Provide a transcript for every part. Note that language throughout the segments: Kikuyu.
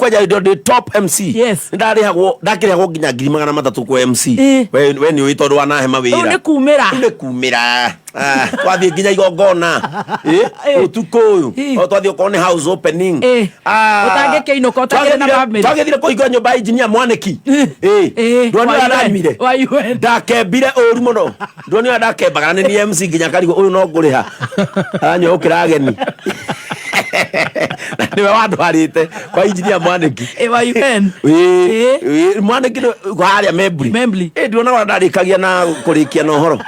Kwanja ndĩ top MC. Ndarĩhagwo, ndakĩrĩhagwo nginya 300,000 kwa MC. We nĩ ũĩ tondũ wanahe mawĩra. Rĩu nĩ kumĩra. Rĩu nĩ kumĩra. Ah, twathiĩ nginya igongona. Ũtukũ ũyũ. O twathiĩ okorwo nĩ house opening. Ah, Ũtangĩkĩinũka ũtakĩrĩ na family. Twagĩthire kũhingũra nyũmba ya engineer Mwanĩki. Ndwani ũrĩa ndanyuire. Wa UN. Ndakembire ũru mũno. Ndwani ũrĩa ndakembaga na nĩ niĩ MC nginya karigwo ũyũ no ngũrĩha. Aranyua gũkĩra ageni. Na nĩwe wandwarĩte kwa engineer Mwanĩki. Wa UN. Mwanĩki harĩa Membri. Membri. Ndionaga ũrĩa ndarĩkagia na kũrĩkia na ũhoro.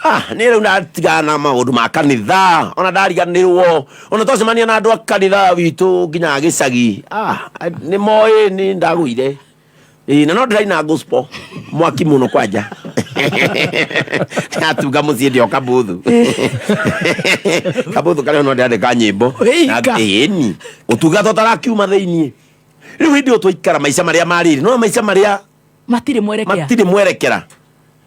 Ah, nĩ rĩu ndatigana na maũndũ ma kanitha ona ndariganĩrwo ona twacemania na andũ a kanitha witũ nginya gĩcagi. Ah, nĩ moĩ nĩ ndagũire. Ĩĩ, na no ndĩraina gospel mwaki mũno kwanja. Atunga mũciĩ ndĩ o kabuthu. Kabuthu karĩa no ndĩrandĩka nyĩmbo. Wĩika. Ĩni. Ũtungata ũtarakiuma thĩiniĩ. Rĩu hĩndĩ ĩyo twaikara maica marĩa marĩrĩ. No maica marĩa Matirĩ mwerekera. Matirĩ mwerekera.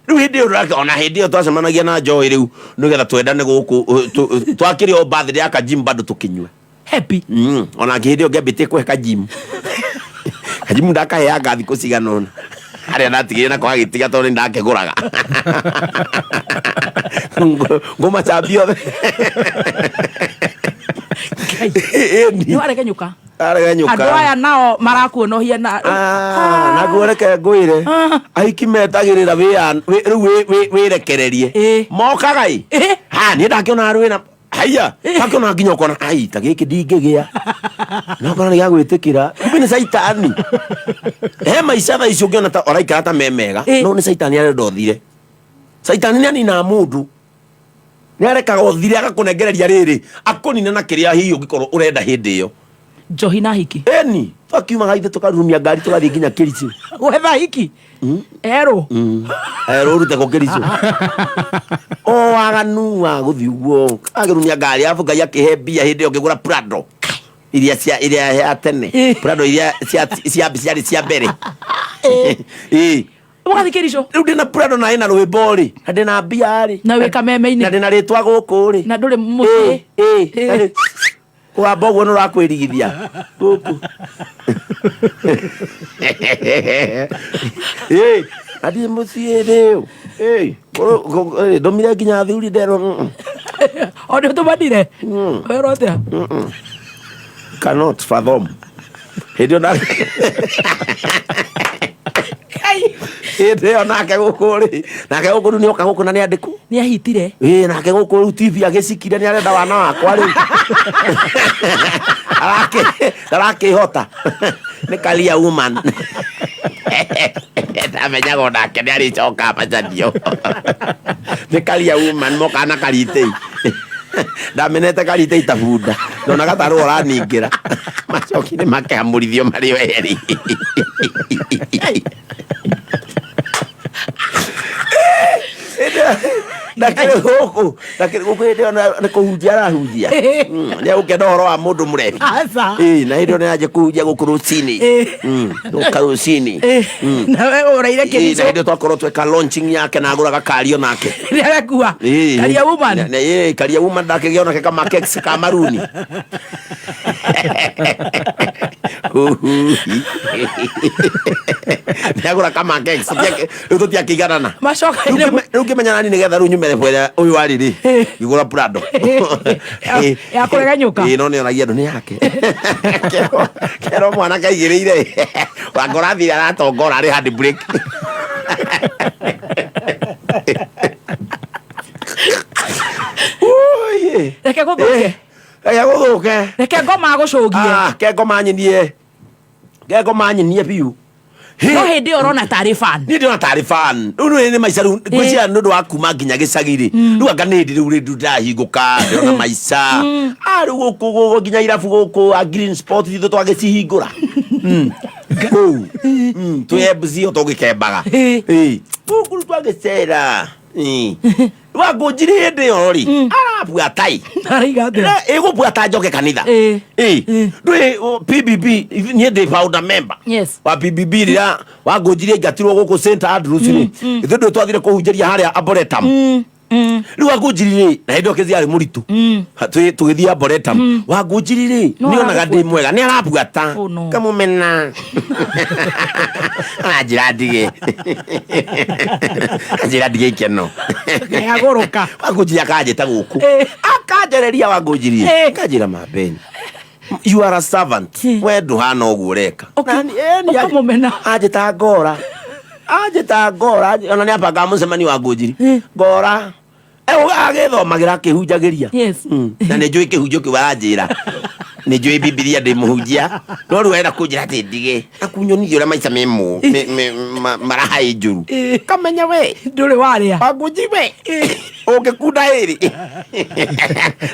Rĩu hĩndĩ ĩyo ona hĩndĩ ĩyo twacemanagia na Joy rĩu nĩgetha twendane gũkũ twakĩrĩ o birthday ya Kajim bado tũkĩnyue. Happy. Ona hĩndĩ ĩyo ngĩambĩtie kũhe Kajim. Kajim ndakaheanga thikũ cigana ũna. Harĩa ndatigire nako agĩtiga tondũ nĩ ndakĩgũraga. Ngũmacambia othe. Ĩni. Nĩ waregenyũka. Aregenyũka. Andũ aya nao marakuonohia na Ah, naguo reke ngwĩre ahiki metagĩrĩra rĩu wĩrekererie mokaga ĩ ha niĩ ndakĩona rwĩna haiya ndakĩona nginya ũkona ai ta gĩkĩ ndingĩgĩa na ũkona nĩ gĩa gwĩtĩkĩra kumbe nĩ caitani. He maica thaa ici ũngĩona ta ũraikara ta me mega, no nĩ caitani arenda ũthire. Caitani nĩ aninaga mũndũ, nĩ arekaga ũthire, agakũnengereria rĩrĩ akũnine na kĩrĩa hihi ũngĩkorwo ũrenda hĩndĩ ĩyo. Njohi na hiki. Ĩni, twakiumaga ithe tũkarurumia ngari tũgathiĩ nginya Kericho. Gwetha hiki erũ. Erũ ũrute kũ Kericho? O waganu wa gũthiĩ ũguo agĩrumia ngari, arabu Ngai akĩhe mbia hĩndĩ ĩyo ngĩgũra Prado iria cia iria ya tene, Prado iria cia cia ciarĩ cia mbere. Ĩĩ. Ũgathiĩ Kericho. Rĩu ndĩna Prado na ĩna rwĩmbo rĩ, na ndĩna mbia rĩ, na wĩ kameme-inĩ, na ndĩna rĩtwa gũkũ rĩ, na ndũrĩ mũciĩ. Ĩĩ, ĩĩ. Kũgamba ũguo nĩ ũrakwĩrigithia gũkũ. Ĩĩ, na ndirĩ mũciĩ rĩu. Ĩĩ, ĩĩ, ndũmire nginya athuri nderwo O nĩ ũtũmanire werwo atĩa? Cannot fathom. Hĩndĩ ĩyo hĩndĩ ĩyo nake gũkũ rĩ, nake gũkũ rĩu nĩoka gũkũ na nĩ andĩku. Nĩ ahitire. Ĩĩ, nake gũkũ rĩu TV agĩcikire nĩ arenda wana wakwa rĩu. Ndarakĩhota. Nĩ career woman. Ndamenyaga onake nĩ arĩcoka macanio. Nĩ career woman mokaga na karitĩi. Ndamenete karitĩi ta bunda. Ndonaga tarĩ we ũraningĩra. Macokire makĩhamũrithio marĩ o erĩ. Ndakĩrĩ gũkũ, ndakĩrĩ gũkũ hĩndĩ ĩyo nĩ kũhunjia arahunjia. Nĩ egũkĩenda ũhoro wa mũndũ mũrebi. Aca. Ĩĩ, na hĩndĩ ĩyo nĩ anjia kũhunjia gũkũ rũcinĩ. Gũka rũcinĩ. Na we ũraire Ĩĩ, na Kericho. hĩndĩ ĩyo twakorwo tweka launching yake na agũraga kario nake. Nĩ arekua. Ĩĩ. Career woman. Ĩĩ, career woman ndakĩgĩa onake kamakex ka maruni. Nĩagũra kamakex rĩu tũtiakĩiganana. Macoka-inĩ Rĩu ngĩmenya nani nĩgetha rĩu nyume level ĩrĩa ũyũ arĩ rĩ, ngĩgũra Prado. Ya kũregenyũka. Ĩĩ, no nĩonagia andũ nĩ yake. Kerwo mwanake aigĩrĩire wangora athire aratongora arĩ hand brake. Ui. Reke gũthũke. Reke gũthũke. Reke ngoma agũcũgie. Ah, ke ngoma nyinie. Ke ngoma nyinie biũ. No hĩndĩ ĩyo ũrona tarĩ fan. Niĩ ndĩrona tarĩ fan. Rĩu nĩ maica rĩu ngwĩciria nĩ ũndũ wa kuma nginya gĩcagi rĩ. Rĩu anga nĩ hĩndĩ rĩu rĩu ndĩrahingũka ndĩrona maica. Ah, rĩu gũkũ gũkũ nginya irabu gũkũ a Green Sport ithuĩ twagĩcihingũra. Kũu. Twĩ MC o tũgĩkembaga. Ĩĩ. Gũkũ rĩu twagĩcera. Wangũnjiri hĩndĩ ĩyo rĩ arabuata ĩ. Araiga atĩa? Ĩgũbuata njoke kanitha. Ĩĩ. Ndũĩ PBB, niĩ ndĩ founder member wa PBB. Rĩrĩa wangũnjiri aingatirwo gũkũ St Andrews rĩ, ithuĩ ndũĩ twathire kũhunjĩria harĩa Arboretum. Rĩu Wangũnjiri rĩ, na hĩndĩ ĩyo Kĩzia arĩ mũritũ. Tũgĩthiĩ Arboretum. Wangũnjiri rĩ, No nĩonaga ndĩ aragũbuata. mwega, nĩ arabuata. Oh, no. Kamũmena. Aranjĩra ndige. Anjĩra ndige ikeno. Agũrũka. Wangũnjiri akanjĩta gũkũ. Akanjareria Wangũnjiri. Akanjĩra Mambeni. You are a servant. We ndũhana ũguo ũreka. Ũkamũmena. Anjĩta ngora. Anjĩta ngora. Ona nĩ abangaga mũcemanio wa Ngũnjiri. Ngora. Agĩthomagĩra akĩhunjagĩria. Na nĩ njũĩ kĩhunjio kĩu aranjĩra. Nĩ njũĩ Bibilia ndĩ mũhunjia. No rĩu arenda kũnjĩra atĩ ndige. Akunyonithia ũrĩa maica me mũ marahaĩ njũru. Kamenya we. Ndũrĩ warĩa. Wangũnjiri we. Ũngĩkunda ĩrĩ.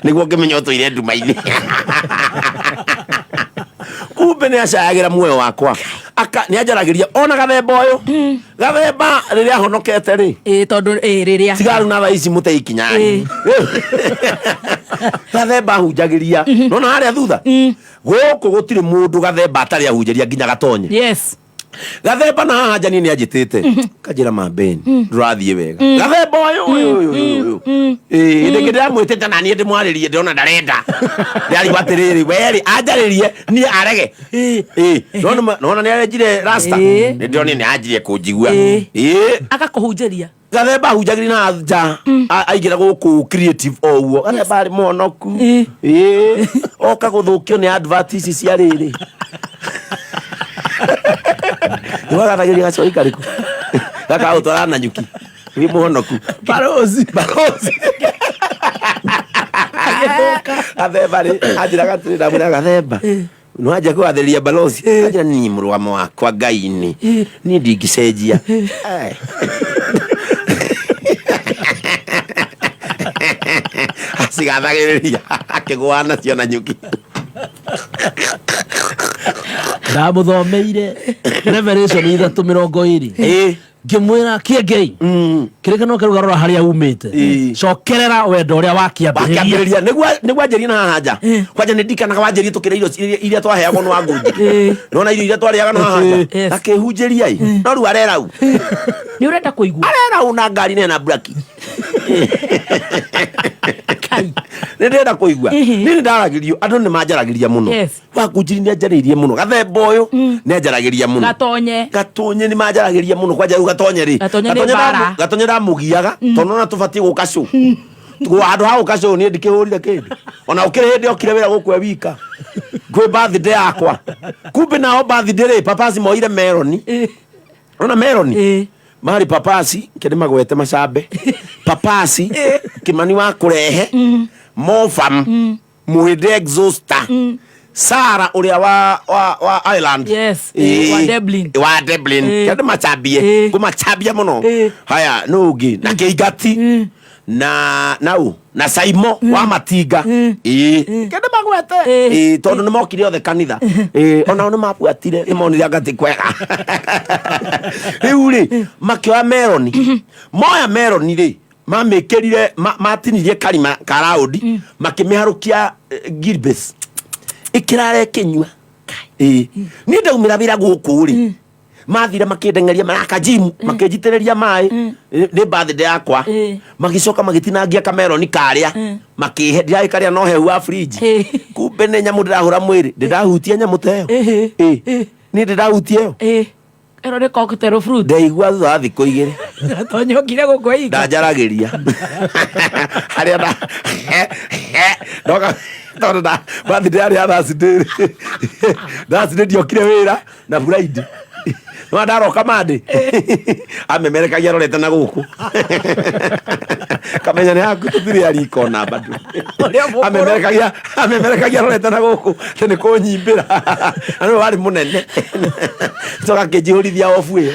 Nĩguo ngĩmenya ũtũire nduma-inĩ. Kumbe nĩ acayagĩra muoyo wakwa. Aka nĩ anjaragĩria ona gathemba ũyũ. Gathemba rĩrĩa ahonokete rĩ. Ĩĩ tondũ ĩĩ rĩrĩa. Tiga rĩu na thaa ici mũte ikinya. Gathemba ahunjagĩria. Nona harĩa thutha. Gũkũ gũtirĩ mũndũ gathemba atarĩ ahunjĩria nginya gatonye. Yes. Gathemba na haha njanie nĩ anjĩtĩte. Kanjĩra Mambeni, ndũrathiĩ wega. Gathemba ũyũ ũyũ ũyũ ũyũ ũyũ. Ĩĩ ndĩngĩ ndĩramwĩtĩte na niĩ ndĩmwarĩrie ndĩrona ndarenda. Ndĩrarigwo atĩrĩrĩ, we rĩ anjarĩrie niĩ arege. Ĩĩ nona nĩ arenjire rasta. Nĩ ndĩronire nĩ anjirie kũnjigua. Ĩĩ. Agakũhunjĩria. Gathemba ahunjagĩria na nja aingĩra gũkũ creative o ũguo. Gathemba arĩ mũhonoku. Ĩĩ. Oka gũthũkio nĩ advert ici cia rĩrĩ. Nĩwagathagĩria gacoi karĩkũ? Gaka gũtwara na nyuki. Wĩ mũhonoku. Barozi. Barozi. Gathemba rĩ, anjĩraga atĩrĩ, ndamwĩra Gathemba. Nĩwanjia kũgathĩrĩria balozi. Anjĩra niĩ mũrũgamo wakwa Ngai-inĩ. Niĩ ndingĩcenjia. Acigathagĩrĩria akĩgũa nacio na nyuki. Ndamũthomeire Revelation 3:20. Ngĩmwĩra kĩengei kĩrĩkanĩro kĩrauga rora harĩa umĩte. Cokerera wendo ũrĩa wakĩambĩrĩria. Wakĩambĩrĩria. Nĩguo anjĩrie na haha nja. Kwanja nĩ ndikanaga wanjĩrie tũkĩrĩa irio iria twaheagwo nĩ Wangũnjiri. Nĩwona irio iria twarĩaga na haha nja. Akĩhunjĩria ĩ. No rĩu arerau. Nĩ ũrenda kũigua? Arerau na ngari nĩ na braki. Nĩ ndĩrenda kũigua. Niĩ nĩ ndaragĩrio, andũ nĩ manjaragĩria mũno. Wangũnjiri nĩ anjarĩirie mũno. Gathemba ũyũ nĩ anjaragĩria mũno. Gatonye. Gatonye nĩ manjaragĩria mũno. Kwanja rĩu gatonye rĩ. Gatonye nĩ mbara. Gatonye ndamũgiaga tondũ nona tũbatiĩ gũka show. Handũ ha gũka show niĩ ndikĩhũrire kĩndũ. Ona ũkĩrĩ hĩndĩ okire wĩra gũkũ e wika. Kwĩ birthday yakwa. Kumbe nao birthday rĩ, papasi moire meroni. Ona meroni? Mari papasi, kĩndĩ magwete macambe. Papasi, Kĩmani wa kũrehe, Mofam, Mũhĩndĩ Exhauster, Sara ũrĩa wa Ireland. Yes, wa Dublin. Wa Dublin. Kĩndĩ macambie, ngũmacambia mũno. Haya, nũ ũngĩ? Na Kĩingati. Na nau na Saimo wa Matinga. Kĩndĩ magwete. Tondũ nĩ mokire othe kanitha. Onao nĩ mabuatire, nĩ monire anga ti kwega. Rĩu rĩ, makĩoya meroni. Moya meroni rĩ, mamĩkĩrire, matinirie karima ka raundi, makĩmĩharũkia gilbes. Ĩkĩrara ĩkĩnyua. Niĩ ndaumĩra wĩra gũkũ rĩ, mathire makĩndeng'eria maraka gym, makĩnjitĩrĩria maĩ, nĩ birthday yakwa. Magĩcoka magĩtinangia kameroni karĩa, makĩhe, ndirarĩ karĩa no hehu wa fridge. Kumbe nĩ nyamũ ndĩrahũra mwĩrĩ, ndĩrahutia nyamũ ta ĩyo. Niĩ ndĩrahutia ĩyo. Ĩno nĩ cocktail fruit. Ndaigua thutha wa thikũ igĩrĩ. Gatonyokire gũkũ ika. Ndanjaragĩria. Harĩa nda ndoka tondũ nda birthday yarĩ ya Thursday. Thursday ndiokire wĩra na Friday. No ndaroka Monday. Amemerekagia arorete na gũkũ. Kamenya nĩ haku tũtirĩ ariko na bado. Ũrĩa mũkũrũ. Amemerekagia arorete na gũkũ atĩ nĩ kũnyimbĩra. Na nĩwe warĩ mũnene. Coka akĩnjihũrithia obu ĩyo.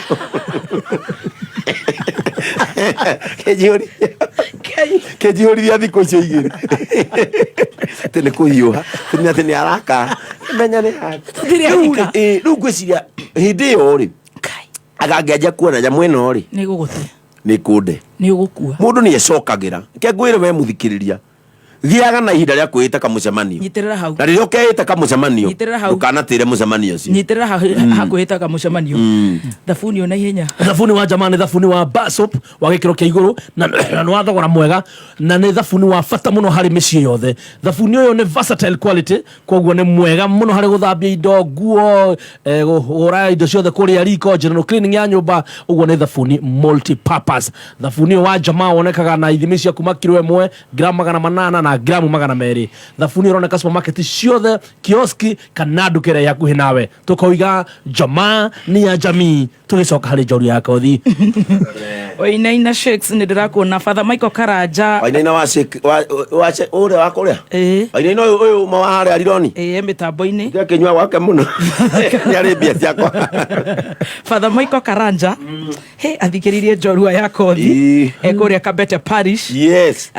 Kĩnjihũrithia thikũ icio igĩrĩ. Atĩ nĩ kũhiũha. Atĩ nĩ araka. Menya nĩ haku. Tũtirĩ Rĩu arika. rĩ, rĩu ngwĩciria hĩndĩ ĩyo rĩ, agangĩanjia kuona nyamũ ĩno rĩ, Nĩ gũgũte. Nĩ kũnde. Nĩ ũgũkua. Mũndũ nĩ ecokagĩra. Reke ngwĩre we mũthikĩrĩria. Gĩaga na ihinda rĩa kwĩĩta kamũcemanio. Nyitĩrĩra hau. Na rĩrĩa ũkeĩta kamũcemanio, Nyitĩrĩra hau. ndũkanatĩre mũcemanio ũcio. Nyitĩrĩra hakuhĩtaga mũcemanio thabuni ona ihenya. Thabuni wa jamaa nĩ thabuni wa bar soap wa gĩkĩro kĩa igũrũ na nĩ wa thogora mwega, na nĩ thabuni wa bata mũno harĩ mĩciĩ yothe. Thabuni ũyũ nĩ versatile quality, koguo nĩ mwega mũno harĩ gũthambia indo, nguo, kũhũra indo ciothe kũrĩa riko, general cleaning ya nyũmba. Ũguo nĩ thabuni multi purpose. Thabuni ũyũ wa jamaa wonekaga na ithimi cia kuma kiro 1, gramu 800 na gramu 200. Thabuni ũroneka supermarket ciothe, kioski kana nduka ĩrĩa ĩ hakuhĩ nawe. Tũkoiga jamaa ni ya jamii. Tũgĩcoka harĩ njoru ya kothi. Wainaina Shakes, nĩ ndĩrakuona. Father Michael Karanja. Wainaina wa shake wa ũrĩa wa kũrĩa. Ĩĩ. Wainaina ũyũ uma wa harĩa Rironi. Ĩĩ, mĩtambo-inĩ. Ndakĩnyua gwake mũno. Nĩ arĩ mbia ciakwa. Father Michael Karanja he athikĩrĩirie njorua ya kothi. Ĩĩ. Ekũrĩa Kabete Parish. Yes.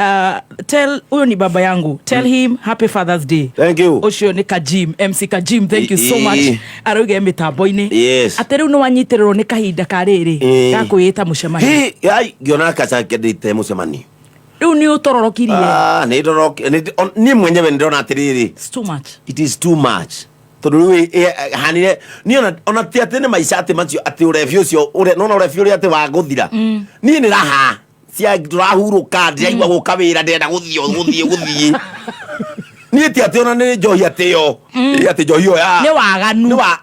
Tell huyo ni baba yangu, tell him happy Father's Day. Thank you. Ũcio nĩ Kajim, MC Kajim, thank you so Ĩĩ. much. Arauga e mĩtambo-inĩ. Yes. Atĩ rĩu nĩ wanyitĩrĩrwo nĩ kahinda ka rĩrĩ Ĩĩ. ga kwĩĩta mũcemanio. Hi, ai, ngĩona kaca ndĩte mũcemanio. Rĩu nĩ ũtororokirie. Ah, nĩ niĩ mwenyewe nĩ ndĩrona atĩrĩrĩ, It's too much. It is too much, tondũ rĩu hanire niĩ ona ti atĩ nĩ maica atĩ macio atĩ ũrebi ũcio ũrĩa nona ũrebi ũrĩa atĩ wa gũthira. Niĩ nĩ raha cia tũrahurũka, ndĩraigua gũka wĩra, ndĩrenda gũthiĩ o gũthiĩ gũthiĩ. Niĩ ti atĩ ona nĩ njohi atĩ yo Ĩ, atĩ njohi ĩyo ya Nĩ waganu. Nĩ wa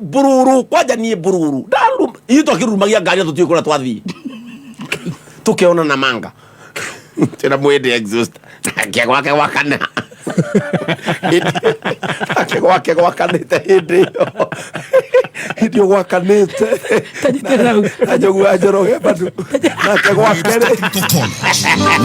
mbũrũrũ kwanja. Niĩ mbũrũrũ ithuĩ twakĩrurumagia ngari na tũtiũĩ kũrĩa twathiĩ, tũkeona na manga twĩna mwĩndĩ exhaust nake gwake gwakana, nake gwake gwakanĩte hĩndĩ ĩyo, hĩndĩ ĩyo gwakanĩte. Tanyitĩrĩra hau. Na njogu ya Njoroge bado nake gwake rĩ.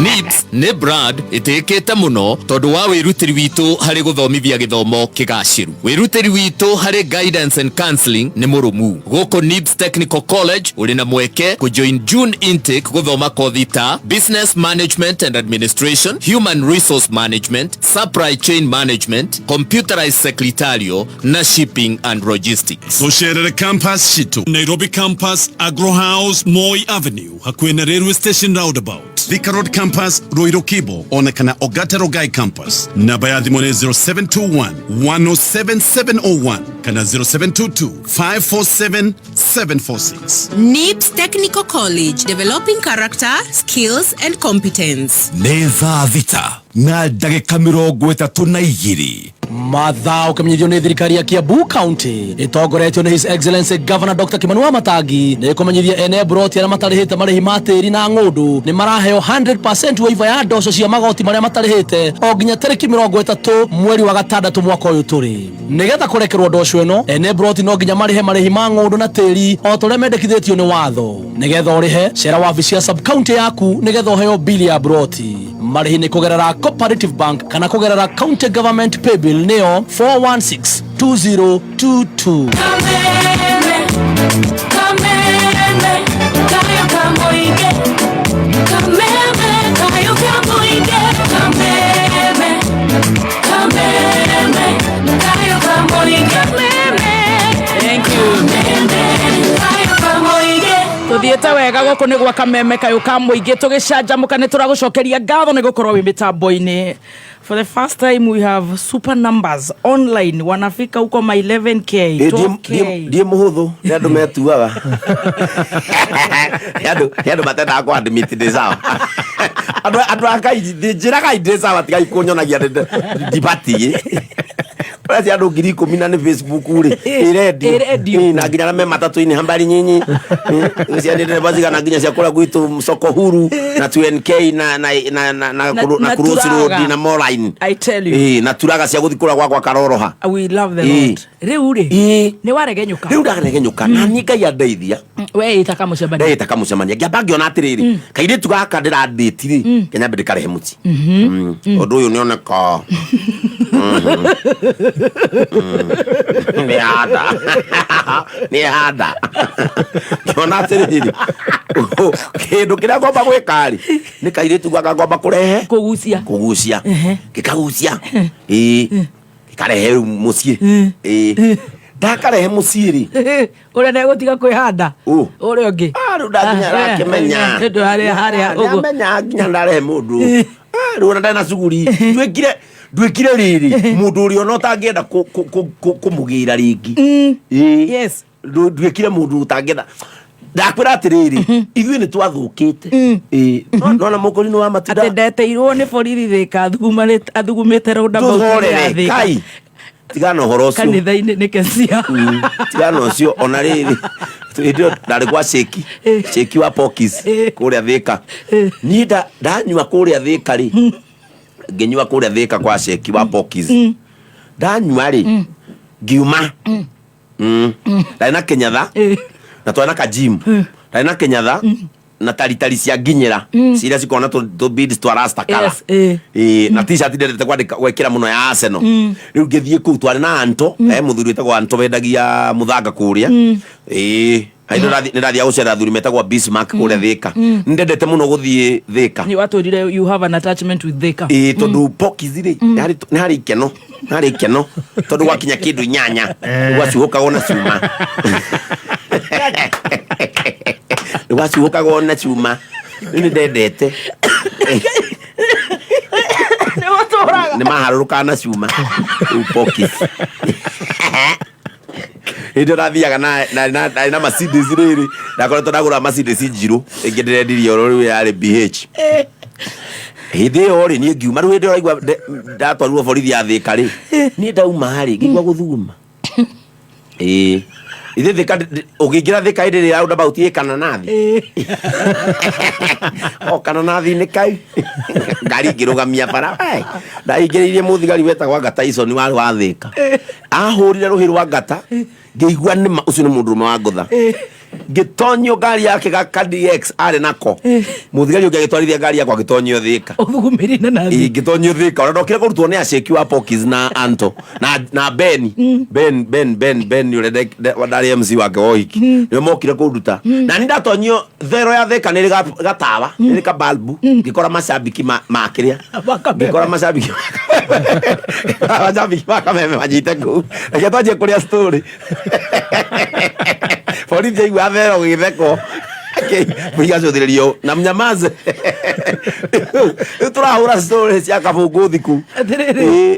NIBS nĩ brand ĩtĩkĩte mũno tondũ wa wĩrutĩri witũ harĩ gũthomithia gĩthomo kĩgacĩru. Wĩrutĩri witũ harĩ guidance and counseling nĩ mũrũmu. Gũkũ NIBS Technical College ũrĩ na mweke kũjoin June intake gũthoma kothi ta Business Management and Administration, Human Resource Management, Supply Chain Management, Computerized Secretarial na Shipping and Logistics. Tucerere campus citu: Nairobi Campus, Agro House, Moi Avenue, hakuhĩ na Railway Station roundabout; Thika Road Campus, Ruiru Kibo, ona kana Ogata Rongai Campus. Namba ya thimũ nĩ 0721 107 701 kana 0722 547 746. NIBS Technical College, developing character, skills and competence. Nĩ thaa 6:32. Mathaa ũkĩmenyithio nĩ thirikari ya Kiambu County ĩtongoretio nĩ His Excellency Governor Dr. Kimani Wamatangi nĩ ĩkũmenyithia ene mburoti arĩa matarĩhĩte marĩhi ma tĩri na ng'ũndũ nĩ maraheo 100% waiver ya ndoco cia magoti marĩa matarĩhĩte o nginya tarĩki 30 mweri wa gatandatũ mwaka ũyũ tũrĩ. Nĩgetha kũrekerwo ndoco ĩno, ene mburoti no nginya marĩhe marĩhi ma ng'ũndũ na tĩri o ta ũrĩa mendekithĩtio nĩ watho. Nĩgetha ũrĩhe, cera wabici ya sub county yaku nĩgetha ũheo bili ya mburoti. Marĩhi nĩ kũgerera Cooperative Bank kana kũgerera County Government Paybill nĩyo 416 2022. Kameme, kameme, kayo kamoige. Kameme, kayo kamoige. Kameme, kameme, kayo kamoige. Kameme, Thank you. kameme, kayo kamoige. Tuthiĩte wega gũkũ nĩ gwa Kameme kayũ ka mũingĩ, tũgĩcanjamũka. Nĩ tũragũcokeria ngatho nĩ gũkorwo wĩ mĩtambo-inĩ. For the first time we have super numbers online, wanafika huko ma 11K, 12K. Ndiĩ mũhũthũ, nĩ andũ metuaga, nĩ andũ matendaga kũ admit ndĩ sawa. Andũ a Ngai, njĩragai ndĩ sawa, tigai kũnyonagia ndibatiĩ. Ũrĩa cia andũ 10,000 na nĩ Facebook rĩ, ĩ redio. Ĩ redio. Ĩ, na nginya arĩa me matatũ-inĩ, hambari nyinyi cia ndereba cigana, nginya cia kũrĩa gwitũ soko huru na 2NK na na Cross Turaga. Road na Moraine. I tell you. Ĩ, na turaga cia gũthiĩ kũrĩa gwakwa Karoroha. We love the Ĩ. Lord. Rĩu rĩ, Ĩ. nĩ waregenyũka. Rĩu ndaregenyũka na niĩ Ngai andeithia. We ĩta kamũcemanio. Ndeta kamũcemania, ngĩamba ngĩona atĩrĩrĩ, kairĩtu gaka ndĩrandĩti rĩ, kenyambe ndĩkarehe mũciĩ. Ũndũ ũyũ nĩoneka nĩ handa, nĩ handa. Ngĩona atĩrĩrĩ, kĩndũ kĩrĩa ngomba gwĩka rĩ, nĩ kairĩtu gaka ngomba kũrehe. Kũgucia. Kũgucia, gĩkagucia, ĩĩ, gĩkarehe rĩu mũciĩ. Ĩĩ, ndakarehe mũciĩ rĩ, Ũrĩa ndegũtiga kwĩhanda. Ũ. Ũrĩa ũngĩ. Ah, rĩu ndakinya arakĩmenya. Ndũ harĩa harĩa ũguo. Nĩamenya nginya ndarehe mũndũ. Rĩu ona ndarĩ na cuguri, nduĩkire nduĩkire rĩrĩ mũndũ ũrĩa ona ũtangĩenda kũmũgĩra rĩngĩ. Ĩĩ. Nduĩkire mũndũ ũtangĩenda. Ndakwĩra atĩrĩrĩ, ithuĩ nĩ twathũkĩte. Ĩĩ. Nona mũkũrinũ wa matunda. Atĩ ndeteirwo nĩ borithi Thĩka athugumĩte roundabout ya Tũhorere Thĩka. kai, tigana ũhoro ũcio. Kanitha-inĩ nĩ Kesia. Tigana ũcio. Ona rĩrĩ, hĩndĩ ĩyo ndarĩ gwa Sheki, Sheki wa Pokis kũrĩa Thĩka. Niĩ ndanyua kũrĩa Thĩka rĩ, ngĩnyua kũrĩa Thĩka kwa Sheki wa Pokis, ndanyua rĩ, ngiuma. Ndarĩ na kĩnyatha na twarĩ na kajim, ndarĩ na kĩnyatha na taritari cia nginyĩra ciria cikoragwo na tũ beads twa rasta color. Ĩĩ, na T-shirt ndendete kwandĩka gwĩkĩra mũno ya Arsenal. Rĩu ngĩthiĩ kũu twarĩ na Anto, he mũthuri wĩtagwo Anto wendagia mũthanga kũrĩa. Ĩĩ, nĩ ndathiaga gũcera athuri metagwo Bismarck kũrĩa Thĩka. Nĩ ndendete mũno gũthiĩ Thĩka. Nĩ watwĩrire you have an attachment with Thĩka. Ĩĩ, tondũ Pokis rĩ, nĩ harĩ ikeno, nĩ harĩ ikeno tondũ gwakinya kĩndũ 8 gwacuhũkagwo na cuma, gwacuhũkagwo na cuma. Rĩu nĩ ndendete. Nĩ gũtũraga. Nĩ maharũrũkaga na cuma rĩu Pokis. Hĩndĩ ĩyo ndathiaga na Mercedes rĩrĩ, ndakoretwo ndagũra Mercedes njirũ ĩngĩ ndĩrendirie oro rĩu, yarĩ BH hĩndĩ ĩyo rĩ. Niĩ ngiuma rĩu hĩndĩ ĩyo raigua ndatwarirwo borithi ya Thĩka rĩ, niĩ ndauma rĩ, ngĩigua gũthuguma. Ĩĩ, ithe Thĩka ũngĩingĩra Thĩka hĩndĩ ĩrĩa roundabout ĩ kananathi, o kananathi-inĩ kau ngari ngĩrũgamia bara. Ai, ndaingĩrĩirie mũthigari wetagwo anga Tyson warĩ wa Thĩka, ahũrire rũhĩ rwa ngata, ngĩigua nĩma ũcio nĩ mũndũrũme wa ngũtha. Ngĩtonyio ngari yake ga KDX arĩ nako. Mũthigari ũngĩ agĩtwarithia ngari yakwa, ngĩtonyio Thĩka. Ũthugumĩrie na nathi. Ĩ, ngĩtonyio Thĩka. Ona ndokire kũrutwo nĩ aceki wa Pokis na Anto na Ben, Ben, Ben, Ben, Ben ũrĩa ndarĩ MC wake wa ũhiki, nĩo mokire kũnduta. Na ni ndatonyio thero ya Thĩka nĩ rĩ gatawa, nĩ rĩ kabalbu, ngĩkora macambiki ma kĩrĩa, ngĩkora macambiki ma Kameme manyite kũu. Reke twanjie kũrĩa story. Borithi aigua thero gĩtheko igacũthĩrĩrio na mnyamaze. Rĩu tũrahũra story cia kabũngũ thiku. Atĩrĩrĩ,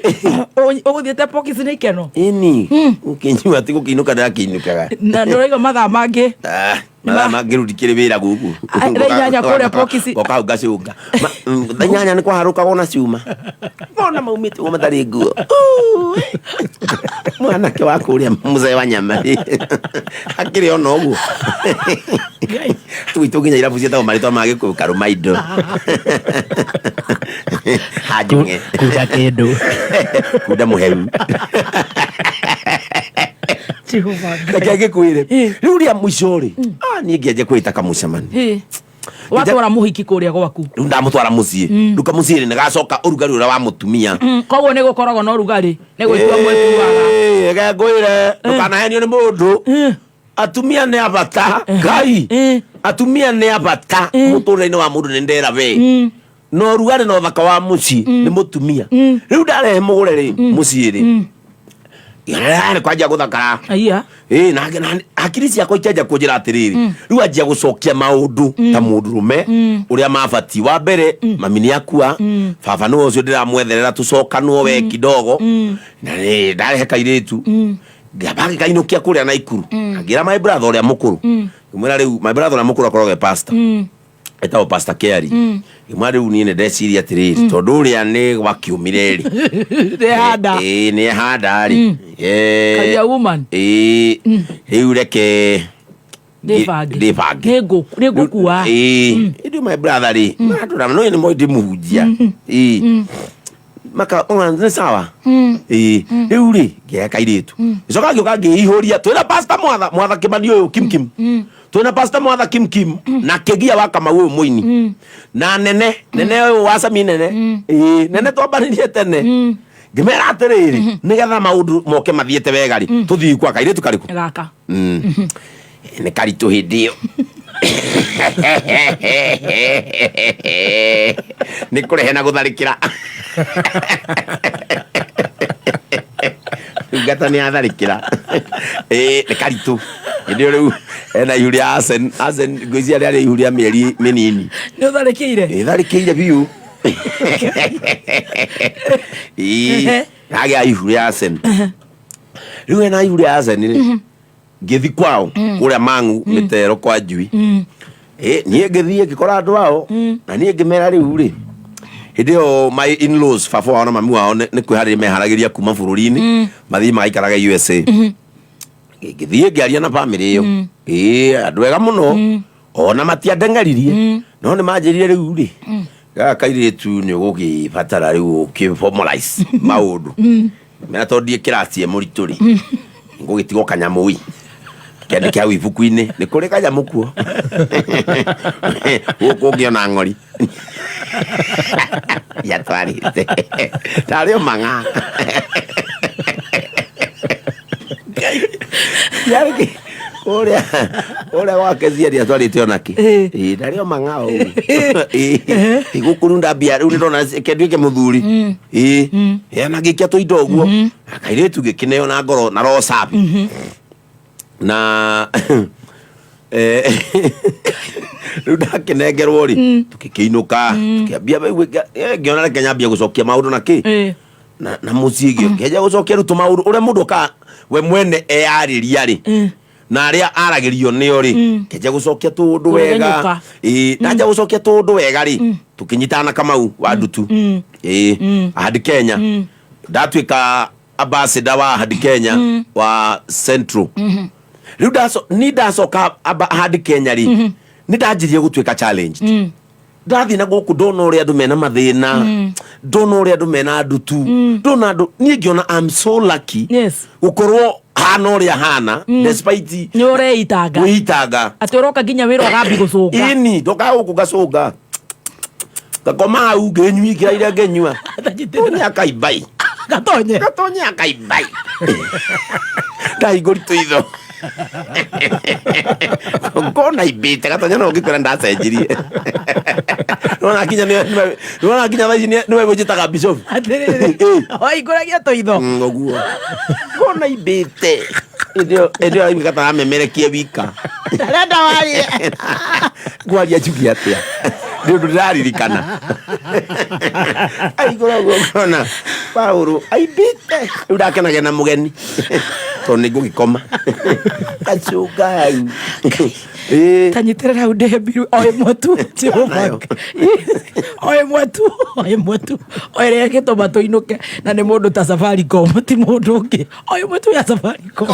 ũgũthiĩte Pokis nĩ ikeno. Ĩni, ũkĩnyua ti gũkĩinũka ndĩrakĩinũkaga. Na ndũraigua mathaa mangĩ. Ah, mathaa mangĩ rĩu ndikĩrĩ wĩra gũkũ. Ah, thaa 8 kũrĩa Pokis. Goka hau ngacũnga. Thaa 8 nĩ kwaharũkagwo na cuma, mona maumĩte ũguo matarĩ nguo. Uu, mwanake wa kũrĩa mũzee wa nyama akĩrĩ ona ũguo gwitũ nginya irabu ciĩtagwo marĩtwa ma Gĩkũyũ, Karũmaindo, Hanjũng'e. Kunda kĩndũ. Kunda mũheru. Jehova Ngai. Reke ngĩkwĩre, rĩu rĩa mũico rĩ, ah, niĩ ngĩanjia kwĩta kamũcemani. Watwara mũhiki kũrĩa gwaku. Rĩu ndamũtwara mũciĩ, rĩu kamũciĩ rĩ, nĩgacoka ũrugarĩ ũrĩa wa mũtumia. Koguo nĩ gũkoragwo na ũrugarĩ, nĩ gwĩtua mwĩtuaga. Ĩĩ, reke ngwĩre, ndũkanahenio nĩ mũndũ. Atumia nĩ abata Ngai, atumia nĩ abata mũtũrĩre-inĩ wa mũndũ. Nĩ ndera we na ũrugarĩ na ũthaka wa mũciĩ nĩ mũtumia. Rĩu ndarehe mũgũre rĩ mũciĩ rĩ, nĩ kwanjia gũthakara. Aya. Ĩĩ, na hakiri ciakwa ikĩanjia kũnjĩra atĩrĩrĩ, rĩu anjia gũcokia maũndũ ta mũndũrũme ũrĩa mabati. Wa mbere, mami nĩ akua, baba nĩwe ũcio ndĩramwetherera tũcokanwo we kidogo. Na nĩ ndarehe kairĩtu, ngĩamba ngĩkainũkia kũrĩa Naikuru, ngĩra my brother ũrĩa mũkũrũ, ngĩmwĩra rĩu my brother ũrĩa mũkũrũ akoragwo e pastor, etagwo Pastor Kerry. Ngĩmwĩra rĩu niĩ nĩ ndeciria atĩrĩrĩ, tondũ ũrĩa nĩ gwakiumire rĩ, Nĩhanda. Ĩĩ, nĩ handa rĩ. Career woman. Ĩĩ, rĩu reke Ndĩbange. Ndĩbange. Nĩngũkua. Ĩĩ, ĩndĩ my brother rĩ, maratũra no nĩ moĩ ndĩmũhunjia. Ĩĩ, maka ona nĩ sawa. Ĩĩ, rĩu rĩ, ngĩoya kairĩtu, gĩcoka ngĩũka ngĩihũria twĩna Pastor Mwatha, Mwatha Kĩmani ũyũ Kim Kim, twĩna Pastor Mwatha Kim Kim na Kĩgia wa Kamau ũyũ mũini na nene nene ũyũ wa Sami nene. Ĩĩ, nene twambanĩrie tene. Ngĩmera atĩrĩrĩ, nĩgetha maũndũ moke mathiĩte wega rĩ, tũthiĩ kwa kairĩtu karĩkũ? Gaka. Nĩ karitũ hĩndĩ ĩyo, nĩ kũrehe na gũtharĩkĩra. Ndungata nĩ atharĩkĩra. Ĩĩ, nĩ karitũ hĩndĩ ĩyo. Rĩu ena ihu rĩa Arsene. Arsene ngwĩciria rĩarĩ ihu rĩa mĩeri mĩnini. Nĩ ũtharĩkĩire. Ĩtharĩkĩire biũ. Ĩĩ, ndagĩa ihu rĩa Arsene. Rĩu ena ihu rĩa Arsene rĩ, ngĩthi kwao kũrĩa Mang'u mĩtero kwa Njui. Ĩ, niĩ ngĩthiĩ ngĩkora andũ ao na niĩ ngĩmera rĩu rĩ, hĩndĩ ĩyo my in-laws, baba wao na mami wao nĩ kwĩharĩria meharagĩria kuma bũrũri-inĩ mathiĩ magaikarage USA. Ngĩthiĩ ngĩaria na bamĩrĩ ĩyo. Ĩĩ, andũ ega mũno, ona matiandeng'eririe, no nĩ manjĩrire rĩu rĩ, gaka kairĩtu nĩ ũgũgĩbatara rĩu ũkĩ formalize maũndũ. Mera tondũ ndiĩ kĩraci e mũritũ rĩ, ngũgĩtigwo kanyamũ ĩ kĩandĩke hau ibuku-inĩ, nĩ kũrĩ kanyamũ kuo gũkũ ũngĩona ng'ori yatwarĩte tarĩ o mang'a. Yarĩ kũrĩa kũrĩa gwake ciari atwarĩte onakĩ. Ĩĩ, ndarĩ o mang'a o ũguo. Ĩĩ, gũkũ rĩu ndambia rĩu nĩndona kenduĩke mũthuri. Ĩĩ, na ngĩikia tũindo ũguo na kairĩtu gĩkĩneo na ngoro na roho safi na rĩu ndakĩnengerwo rĩ, tũgĩkĩinũka, tũkĩambia rĩu ngĩona reke nyambie gũcokia maũndũ na kĩ na mũciĩ ngĩanjia gũcokia rĩu tũmaũndũ ũrĩa mũndũ okaga we mwene eyarĩria rĩ na arĩa aragĩrio nĩo rĩ, ngĩanjia gũcokia tũũndũ wega. Kũregenyũka. Ĩĩ, ndanjia gũcokia tũũndũ wega rĩ, tũkĩnyitana na Kamau wa Ndutu. Ĩĩ, Ahadi Kenya, ndatuĩka ambassador wa Ahadi Kenya wa Central. Rĩu ni ndacoka Ahadi Kenya rĩ, nĩ ndanjirie gũtuĩka challenged. Ndathiĩ na gũkũ ndona ũrĩa andũ mena mathĩna, ndona ũrĩa andũ mena ndutu, ndona andũ, niĩ ngĩona I'm so lucky gũkorwo hana ũrĩa hana despite Nĩ ũreitanga. Gwĩitanga. Atĩ ũroka nginya wĩra ũgambi gũcũnga. Ini ndoka gũkũ ngacũnga, ngakoma hau ngĩnyuikĩra iria ngĩnyua Tonye akaimbai. Gatonye. Gatonye akaimbai, ndahingũri tũitho ngona imbĩte gatonya, no ngĩkwĩra ndacenjirie. Nĩwona nginya nĩwona nginya thaa ici nĩwe gwĩnjĩtaga bishop. Atĩrĩrĩ, wahingũragia tũitho. Ũguo ngona imbĩte hĩndĩ ĩyo aiguĩka ta amemerekie wika. Ndarenda warie. Ngwaria njuge atĩa? Nĩ ũndũ ndĩraririkana aigũra ũguo ngona Paũlũ aimbĩte. Rĩu ndakenagia na mũgeni tondũ nĩ ngũgĩkoma gacũnga hau. Ĩĩ. Tanyitĩrĩra hau ndembiru o ĩmwe tu, Jehova. Nayo. O ĩmwe tu, o ĩmwe tu, o ĩrĩa ĩgĩtũma tũinũke, na nĩ mũndũ ta Safaricom, ti mũndũ ũngĩ, o ĩmwe tu ya Safaricom.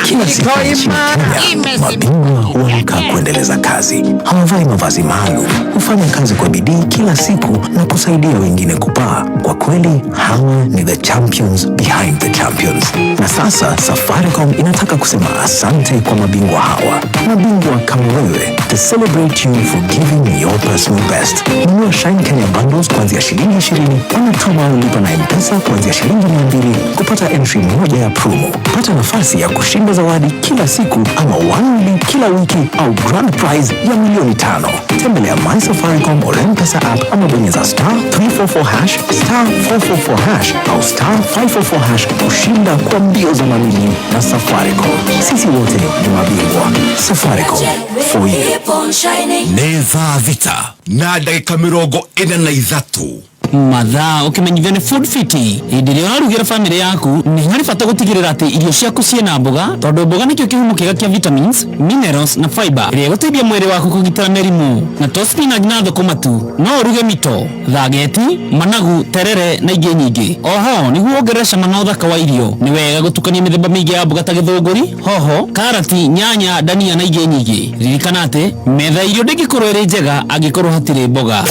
Kila siku nchini Kenya, mabingwa huamka kuendeleza kazi. Hawavai mavazi maalum, hufanya kazi kwa bidii kila siku na kusaidia wengine kupaa. Kwa kweli, hawa ni the champions behind the champions. Na sasa Safaricom inataka kusema asante kwa mabingwa hawa, mabingwa kama wewe, to celebrate you for giving your personal best. Nunua Shine Kenya bundles kuanzia shilingi 20 ama tuma au lipa na M-Pesa kuanzia shilingi 200 kupata entry moja ya promo. Pata nafasi ya kushinda zawadi kila siku ama 1 kila wiki au grand prize ya milioni 5. Tembelea My Safaricom or M-Pesa app ama bonyeza *344#, *444# au *544# kushinda kwa mbio za mamilioni na Safaricom. Sisi wote ni mabingwa. Safaricom for you. Keep on shining. Nĩ thaa 6 na ndagĩka 43. Mathaa ũkĩmenyithio nĩ Food Fiti. Hĩndĩ ĩrĩa ũrarugĩra bamĩrĩ yaku, nĩ harĩ bata gũtigĩrĩra atĩ irio ciaku ciĩna mboga, tondũ mboga nĩkĩo kĩhumo kĩega kĩa vitamins, minerals na fiber ĩrĩa ĩgũteithia mwĩrĩ waku kũgitĩra mĩrimũ. Na to spinach na thũkũma tu, no ũruge mito, thageti, managu, terere na ingĩ nyingĩ. Oho nĩguo wongerere cama na ũthaka wa irio, nĩ wega gũtukania mĩthemba mĩingĩ ya mboga ta gĩthũngũri, hoho, karati, nyanya, ndania na ingĩ nyingĩ. Ririkana atĩ metha ya irio ndĩngĩkorwo ĩrĩ njega angĩkorwo hatirĩ mboga.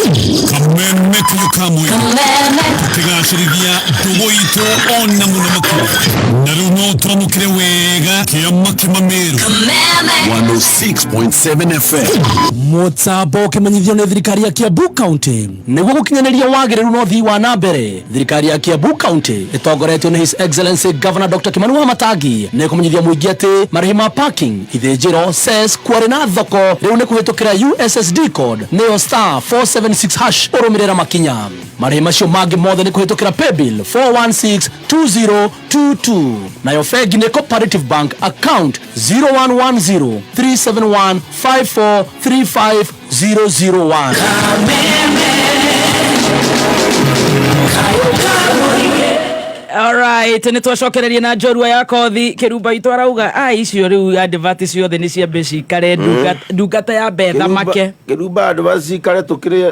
Kameme kayo ka mwĩrĩ tũkĩgacĩrithia ndũgũ itũ ona mũno makĩria, na rĩu no twamũkĩre wega kĩama kĩmamĩrũ. 106.7 FM. Mũtambo ũkĩmenyithio nĩ thirikari ya Kiambu County nĩguo gũkinyanĩria wagĩrĩru na ũthii wa na mbere. Thirikari ya Kiambu County ĩtongoretio nĩ His Excellency Governor Dr. Kimani Wamatangi nĩ kũmenyithia mũingĩ atĩ marĩhi ma parking, ithĩnjĩro, cess, quarry na thoko rĩu nĩ kũhĩtũkĩra USSD code, nĩyo *476#, ũrũmĩrĩra makinya. Marĩhi macio mangĩ mothe nĩ kũhĩtũkĩra paybill 4162022, nayo bengi nĩ Cooperative Bank, account 0110 371 5435001. Alright, nä twacokereria na njorua ya kothi kä itå arauga a icio rä u advert ciothe nä ciambe cikare ndungata ya bethamake. Kĩrumba andũ bacikare tũkĩrĩe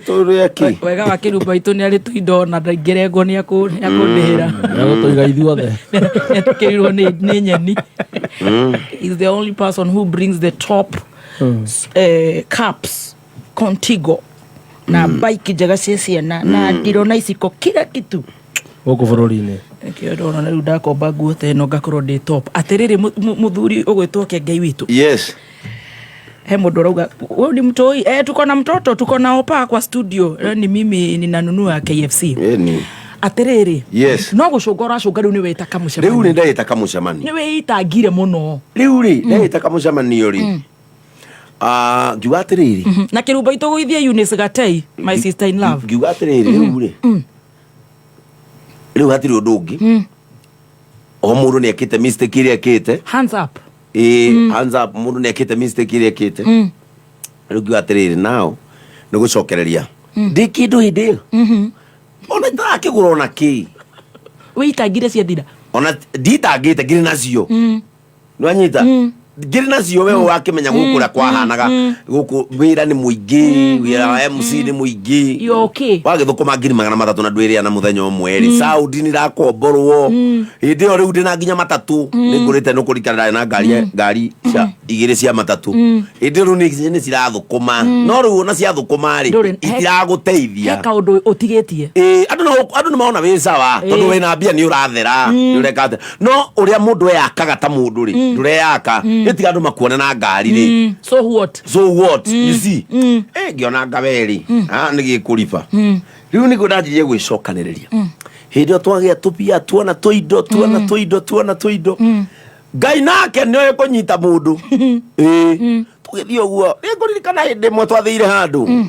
tũrĩe kĩ? Wega wa kä rumba itå nä arä tå indo na ndaingä nä akå ndä hä ra. Egũtũiga ithuothe. Nä atå rirwo nä nyeni. Is the only person who brings the top cups contigo na bike njega cia ciana na ndiro na iciko, kila kitu. Gũkũ bũrũri-inĩ. Nĩkĩo ndona rĩu ndakomba nguo ta ĩno ngakorwo ndĩ top. Atĩrĩrĩ, mũthuri ũgwĩtwo Kĩengei witũ. Yes. He mũndũ ũrauga wewe ni mtoi, tuko na mtoto, tuko na opa kwa studio. Ni mimi ninanunua KFC. Ĩni. Atĩrĩrĩ, no gũcũnga ũracũnga, rĩu nĩ wĩta Rĩu kamũcemanio. nĩ ndagĩta kamũcemanio. Nĩ wĩitangire mũno. Rĩu rĩ, ndagĩta kamũcemanio rĩ, ah, ngiuga atĩrĩrĩ, Na kĩrumba itũ gũithie Eunice Gatei, my sister in love. Ngiuga atĩrĩrĩ, rĩu rĩ, rĩu hatirĩ ũndũ ũngĩ, o mũndũ nĩ ekĩte mistake ĩrĩa ekĩte. Hands up. Ĩĩ, hands up, mũndũ nĩ ekĩte mistake ĩrĩa ekĩte. Rĩu ngiuga atĩrĩrĩ, nao nĩ gũcokereria ndĩ kĩndũ hĩndĩ ĩyo ona itarakĩgũra ona kĩ. Wĩitangire ciathira. Ona nditangĩte, ngĩrĩ nacio, nĩwanyita, ngĩrĩ nacio. We wakĩmenya gũkũ ũrĩa kwahanaga gũkũ, wĩra nĩ mũingĩ, wĩra wa MC nĩ mũingĩ. You okay? Wagĩthũkũma 300,000 na ndwĩrĩa na mũthenya ũmwe rĩ, Saudi nĩ irakomborwo hĩndĩ ĩyo. Rĩu ndĩna nginya matatũ nĩ ngũrĩte, nĩ kũrikana ndarĩ na ngari cia igĩrĩ cia matatũ hĩndĩ ĩyo. Rĩu nĩ cirathũkũma, no rĩu ona ciathũkũma rĩ, Ndũrĩ- itiragũteithia. He kaũndũ ũtigĩtie. Ĩĩ, andũ no andũ nĩ maona wĩ sawa tondũ wĩna mbia, nĩ ũrathera, nĩ ũreka atĩa, no ũrĩa mũndũ eyakaga ta mũndũ rĩ, ndũreyaka. Ĩtiga andũ makuone na ngari rĩ. So what? So what, you see, ngĩona ngaweri ah nĩ gĩkũriba. Rĩu nĩguo ndanjirie gwĩcokanĩrĩria. Hĩndĩ ĩyo twagĩa tũbia, tuona tũindo, tuona tũindo, tuona tũindo, Ngai nake nĩoĩ kũnyita mũndũ. Ĩĩ, tũgĩthiĩ ũguo, nĩngũririkana hĩndĩ ĩmwe twathĩire handũ.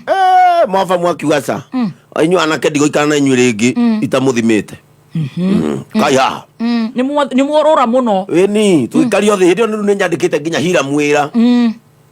Mwaba mwakiuga ca inyuĩ anake ndigũikara na inyuĩ rĩngĩ itamũthimĩte. Kai haha. Nĩ mworora mũno. Ĩni, tũgĩikario thĩ. Hĩndĩ ĩyo rĩu nĩ nyandĩkĩte nginya Hiram wĩra.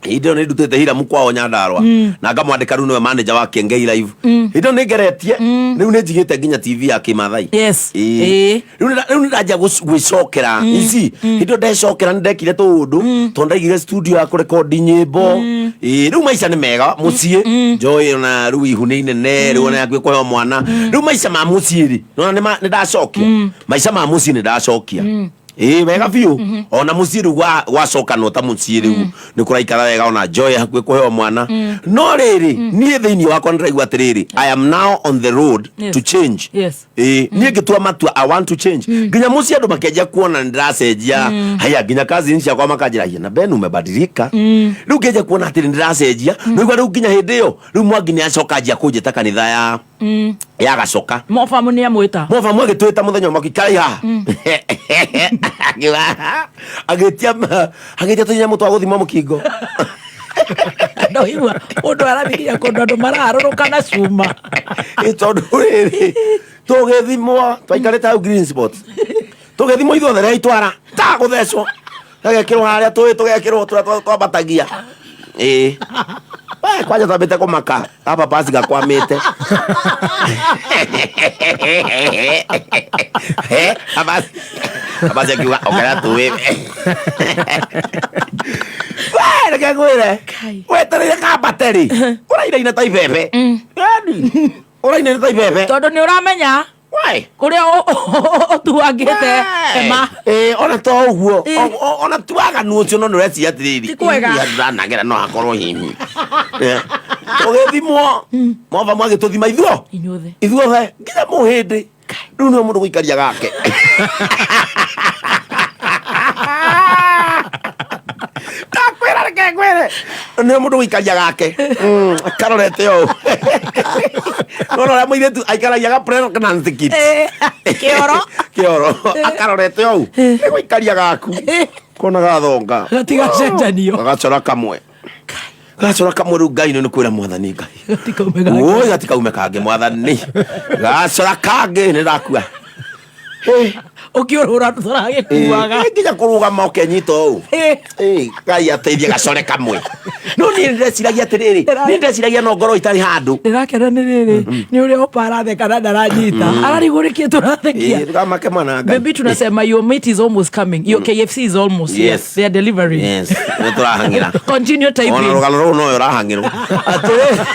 Hĩndĩ ĩyo nĩ ndutĩte Hiramu kwao Nyandarũa na ngamwandĩka rĩu nĩwe manager wa Kĩengei Live. Hĩndĩ ĩyo nĩ ngeretie, rĩu nĩ njigĩte nginya TV ya Kĩmathai. Ĩĩ. Rĩu nĩ ndanjia gwĩcokera ici. Hĩndĩ ĩyo ndecokera nĩ ndekire tũũndũ tondũ ndaigire studio ya kũrekondi nyĩmbo. Ĩĩ, rĩu maica nĩ mega mũciĩ, Joy ona rĩu ihu nĩ inene, rĩu ona yakuĩ kũheo mwana. Rĩu maica ma mũciĩ rĩ, nĩwona nĩ ndacokia maica ma mũciĩ, nĩ ndacokia ĩĩ wega biũ. Ona mũciĩ rĩu gwacokanwo ta mũciĩ, rĩu nĩ kũraikara wega, ona Joy hakuhĩ kũheo mwana. No rĩrĩ, niĩ thĩinĩ wakwa nĩndĩraigua atĩrĩrĩ, I am now on the road to change. Ĩĩ, niĩ ngĩtua matua, I want to change. Nginya mũciĩ andũ makĩanjia kuona nĩ ndĩracenjia. Haya, nginya cousins ciakwa makanjĩra, "Hia, na Ben umebadilika." Rĩu ngĩanjia kuona atĩrĩ nĩ ndĩracenjia. Nĩigua rĩu nginya hĩndĩ ĩyo rĩu Mwangi nĩ acoka anjia kũnjĩta kanitha ya Gacoka. Mobamu nĩ amwĩta. Mobamu agĩtwĩta mũthenya ũmwe, akĩikara haha. Agĩtia agĩtia tũnyamũ twa gũthima mũkingo. Ndoigua mũndũ arathiĩ kũndũ andũ maraharũrũka na cuma. Ĩ, tondũ rĩrĩ, tũgĩthimwo, twaikarĩte hau green spot, tũgĩthimwo ithuothe rĩa itwara ta gũthecwo, tũgekĩrwo harĩa tũĩ, tũgekĩrwo tũrĩa twambatagia. Ĩ we, kwanja twambĩte kũmaka gaba pasi gakwamĩte. Abasi akiuga okera tũĩ. We, reke ngwĩre, wetereire kambate rĩ, ũrainaina ta ibebe, yani ũrainaina ta ibebe. Tondũ nĩ ũramenya Why? kũrĩa ũtuangĩte hema. Ĩ, ona to ũguo, ona ti waganu ũcio, no nĩ ũreciria atĩrĩrĩ, Ti kwega. "Hihi handũ ndanagera no hakorwo hihi." Tũgĩthimwo, moba mwagĩtũthima ithuo inyuothe. Ithuothe nginya mũhĩndĩ. Rĩu nĩwe mũndũ gũikaria gake. Ndakwĩra, reke ngwĩre, nĩwe mũndũ gũikaria gake. Karorete ũũ, nona ũrĩa mũirĩtu aikaragia ga pregnancy kit. Kĩoro. Kĩoro akarorete ũũ, nĩ gũikaria gaku kona gathonga. Gatigacenjanio. Gagacora kamwe, gacora kamwe. Rĩu Ngai nĩ kwĩra Mwathani Ngai. Gatikaume gake. Oi, gatikaume kangĩ, Mwathani, gacora kangĩ nĩ ndakua. Ũkĩũrũra tũragĩkuaga. Ĩ, nginya kũrũgama ũkenyita ũũ. Ĩ, Ngai ateithie gacore kamwe. No niĩ ndĩreciragia atĩrĩrĩ, niĩ ndĩreciragia no ngorwo itarĩ handũ. Ndĩrakena nĩ rĩrĩ, nĩ ũrĩa ũpa aratheka na ndaranyita. Ararigwo nĩkĩ tũrathekia. Ĩ, ndũkamake mwana Ngai. Baby tunasema your mate is almost coming. Your KFC is almost here. Yes. They are delivering. Yes, nĩ tũrahang'ĩra. Continue typing. Ona rũgano rũu noyo ũrahang'ĩrwo. Atĩrĩ.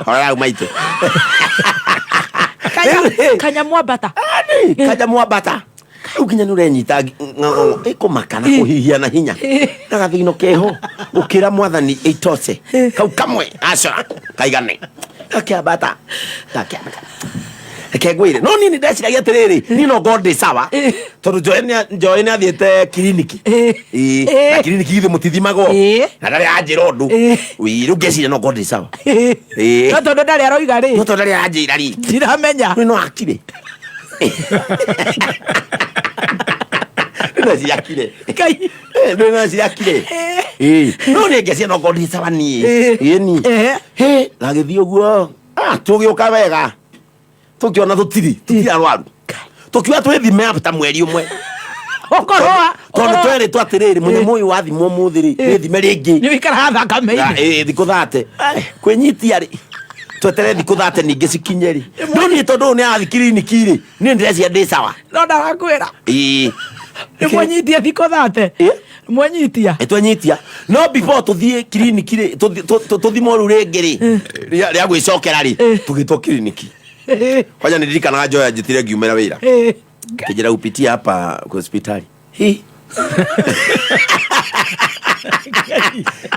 Horera maitũ. Kanya mwambata. Kanya mwambata. Rĩu nginya nĩ ũrenyita ng'ong'o ĩkũmaka na kũhihia na hinya na gathigino keho ũkĩra mwathani ĩtose kau kamwe aca kaigane gakĩambata gakĩambata. Reke ngwĩre, no niĩ nĩ ndeciragia atĩrĩrĩ, niĩ no ngorwo ndĩ sawa tondũ Njoĩ nĩ athiĩte kiriniki. Ĩĩ, na kiriniki githĩ mũtithimagwo na ndarĩ anjĩra ũndũ. Ĩĩ, rĩu ngeciria no ngorwo ndĩ sawa. Ĩĩ. No tondũ ndarĩ aroiga rĩ. No tondũ ndarĩ anjĩra rĩ. Ndiramenya. Nĩ no akire. Nĩ ciakire. Ngai. Nĩ no ciakire. Ĩĩ. No niĩ ngeciria no ngorwo ndĩ sawa niĩ. Ĩĩ ni. Hĩ, gagĩthiĩ ũguo. Ah, tũgĩũka wega. Tũkĩona tũtirĩ, tũtirĩ arwaru. Tũkiuga twĩthime after mweri ũmwe. Tondũ twerĩtwo atĩrĩrĩ, mũnyamũ ũyũ wathimwo ũmũthĩ rĩ, wĩthime rĩngĩ. Nĩ wĩikaraga thakame-inĩ. Ĩĩ, thikũ 30. Kwĩnyitia rĩ, tweterere thikũ 30 ningĩ cikinye rĩ. No niĩ tondũ ũyũ nĩ arathiĩ kiriniki rĩ, niĩ ndĩreciria ndĩ sawa. No ndarakwĩra. Ĩĩ. Nĩ mwenyitia thikũ 30. Mwenyitia. Ĩ, twenyitia. No before tũthiĩ kiriniki rĩ, tũthimwo rĩu rĩngĩ rĩ, rĩa gwĩcokera rĩ, tũgĩtwo kiriniki. Kwanja nĩ ndirikanaga Joy anjĩtire ngiumĩra wĩra. Kĩnjĩra upitie hapa kwa hospitali. Hi.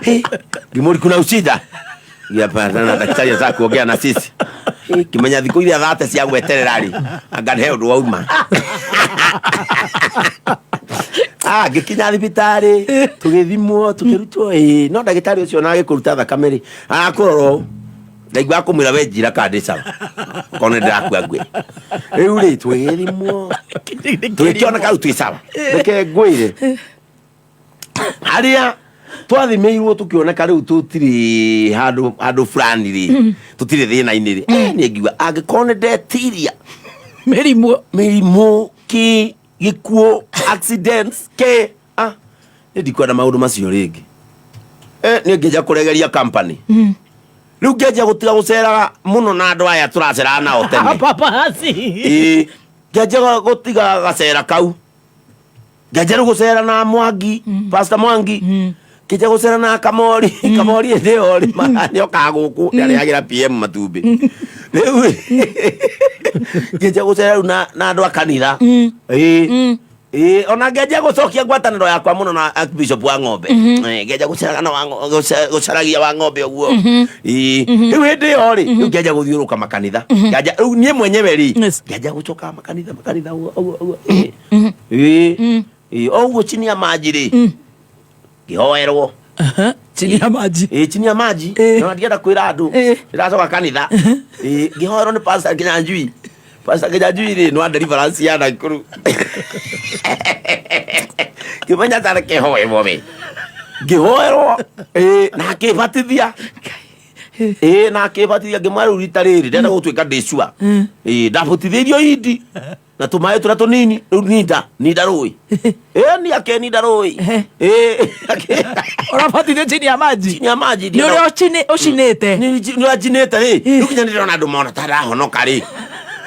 Hi. Ngĩmũri kuna ushida. Hapana, na daktari anataka kuongea na sisi. Hi, kimenya thikũ iria 30 cia gweterera rĩ, anga he ũndũ wauma. Ah, ngĩkinya thibitarĩ, tũgĩthimwo, tũkĩrutwo, ĩĩ, no ndagĩtarĩ ũcio ona agĩkũruta thakame rĩ, arakũrora ũũ. Ndaigua akũmwĩra we njira kana ndĩ sawa. Okorwo nĩ ndĩrakua ngue. Rĩu rĩ, tũgĩthimwo, tũgĩkĩoneka rĩu twĩ sawa. Reke ngwĩre, harĩa twathimĩirwo tũkĩoneka rĩu tũtirĩ handũ handũ fulani rĩ, tũtirĩ thĩna-inĩ rĩ, niĩ ngiuga angĩkorwo nĩ ndetiria mĩrimũ, mĩrimũ kĩ gĩkuũ, accidents kĩ, ah, niĩ ndikwenda maũndũ macio rĩngĩ. Niĩ ngĩanjia kũregeria company. Rĩu ngĩanjia gũtiga gũceraga mũno na andũ aya tũraceraga nao tene. Paparazzi. Ĩĩ, ngĩanjia gũtiga gacera kau. Ngĩanjia rĩu gũcera na Mwangi, Pastor Mwangi. Ngĩanjia gũcera na Kamori, Kamori hĩndĩ ĩyo rĩ, nĩokaga gũkũ, nĩarehagĩra PM matumbĩ. Rĩu ngĩanjia gũcera rĩu na andũ a kanitha. Ĩĩ. Ĩĩ, ona ngĩanjia gũcokia ngwatanĩro yakwa mũno na Archbishop wa Ng'ombe. Ngĩanjia gũceraga na gũcaragia wa Ng'ombe ũguo. Ĩĩ. Rĩu hĩndĩ ĩyo rĩ, rĩu ngĩanjia gũthiũrũrũka makanitha. Ngĩanjia, rĩu niĩ mwenyewe rĩ, ngĩanjia gũcokaga makanitha, makanitha ũguo, ũguo, ũguo. Ĩĩ. Ĩĩ. Ĩĩ, o ũguo chini ya maji rĩ, ngĩhoerwo. Chini ya maji. Ĩĩ, chini ya maji. No ndienda kwĩra andũ. Ndĩracoka kanitha. Ĩĩ, ngĩhoerwo nĩ Pastor Kinyanjui. Pastor Kinyanjui rĩ, nĩ wa deliverance ya Nakuru. Ngĩmenya tarĩ kĩhoerwo we. Ngĩhoerwo, ĩĩ, na akĩbatithia. Ĩĩ, na akĩbatithia ngĩmwĩra rĩu rita rĩrĩ ndĩrenda gũtuĩka ndĩ sure. Ĩĩ, ndabutithĩirio indi na tũmaĩ tũrĩa tũnini rĩu ninda ninda rũĩ. Ĩĩ, ni ake ninda rũĩ. Ĩĩ, Ũrabatithio chini ya maji. Chini ya maji. Nĩ ũrĩa ũcinĩte. Nĩ ũrĩa njinĩte rĩ. Rĩu nginya nĩndĩrona andũ mona ta ndahonoka rĩ.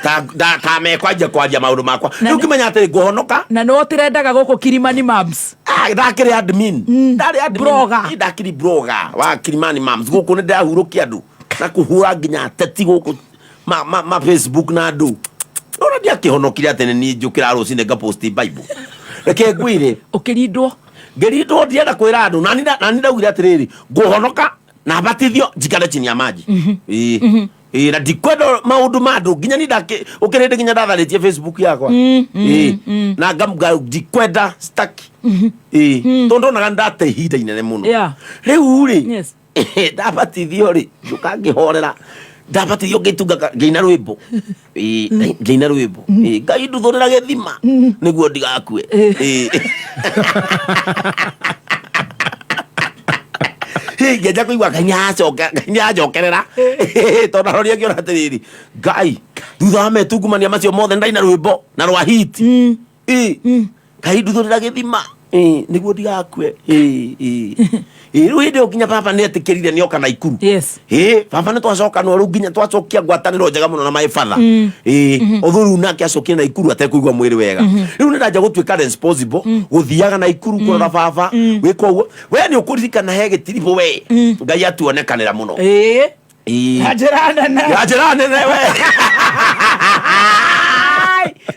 Ta mekwanjia kwaria maũndũ makwa. Rĩu ngĩmenya atĩrĩ ngũhonoka. Na nĩwe ũtĩrendaga gũkũ Kilimani Moms. Ah, ndakĩrĩ admin. Ndarĩ admin. Blogger. Ĩ, ndakĩrĩ blogger wa Kilimani Moms. Gũkũ nĩ ndĩrahurũkia andũ na kũhũra nginya ateti gũkũ ma Facebook na andũ. Ona ndiakĩhonokire atĩ nĩ niĩ njũkĩra rũcinĩ ngaposti Bible. Reke ngwĩre. Ũkĩrindwo. Ngĩrindwo ndienda kwĩra andũ. Na niĩ ndaugire atĩrĩrĩ, ngũhonoka na batithio njikare chini ya maji. Ĩĩ. Ĩĩ, na ndikwenda maũndũ ma andũ nginya niĩ ũkĩrĩndĩ nginya ndatharĩtie Facebook yakwa. Ĩĩ. Na ndikwenda staki. Ĩĩ. Tondũ ndonaga ndate ihinda inene mũno. Rĩu rĩ, ndabatithio rĩ, ngĩũka ngĩhorera. Ndabatithio ngĩtunga ngĩina rwĩmbo. Ĩĩ, ngĩina rwĩmbo. Ĩĩ, Ngai nduthũrĩra gĩthima nĩguo ndigakue. Ĩĩ. Hĩ, ngĩanjia kũigua Ngai nĩaranjokerera. Tondũ ndaroria ngĩona atĩrĩrĩ, Ngai, Thutha wa metungumania macio mothe ndaina rwĩmbo na rwa hit. Ĩ, Ngai nduthũrĩra gĩthima. Ĩ, nĩguo ndigakue. Ĩ, ĩ. Ĩ, rĩu hĩndĩ ĩyo nginya baba nĩ etĩkĩrire nĩoka Naikuru. Yes. Ĩ, baba nĩ twacokanwo rĩu nginya twacokia ngwatanĩro njega mũno na my father. Ĩ, ũthũ rĩu nake acokire Naikuru atekũigua mwĩrĩ wega. Rĩu nĩ ndanjia gũtuĩka responsible, gũthiaga Naikuru kũrora baba, gwĩka ũguo. We nĩ ũkũririkana he gĩtiribũ we. Ngai atuonekanĩra mũno. Ĩĩ. Ĩ. Na njĩra nene. Na njĩra nene we.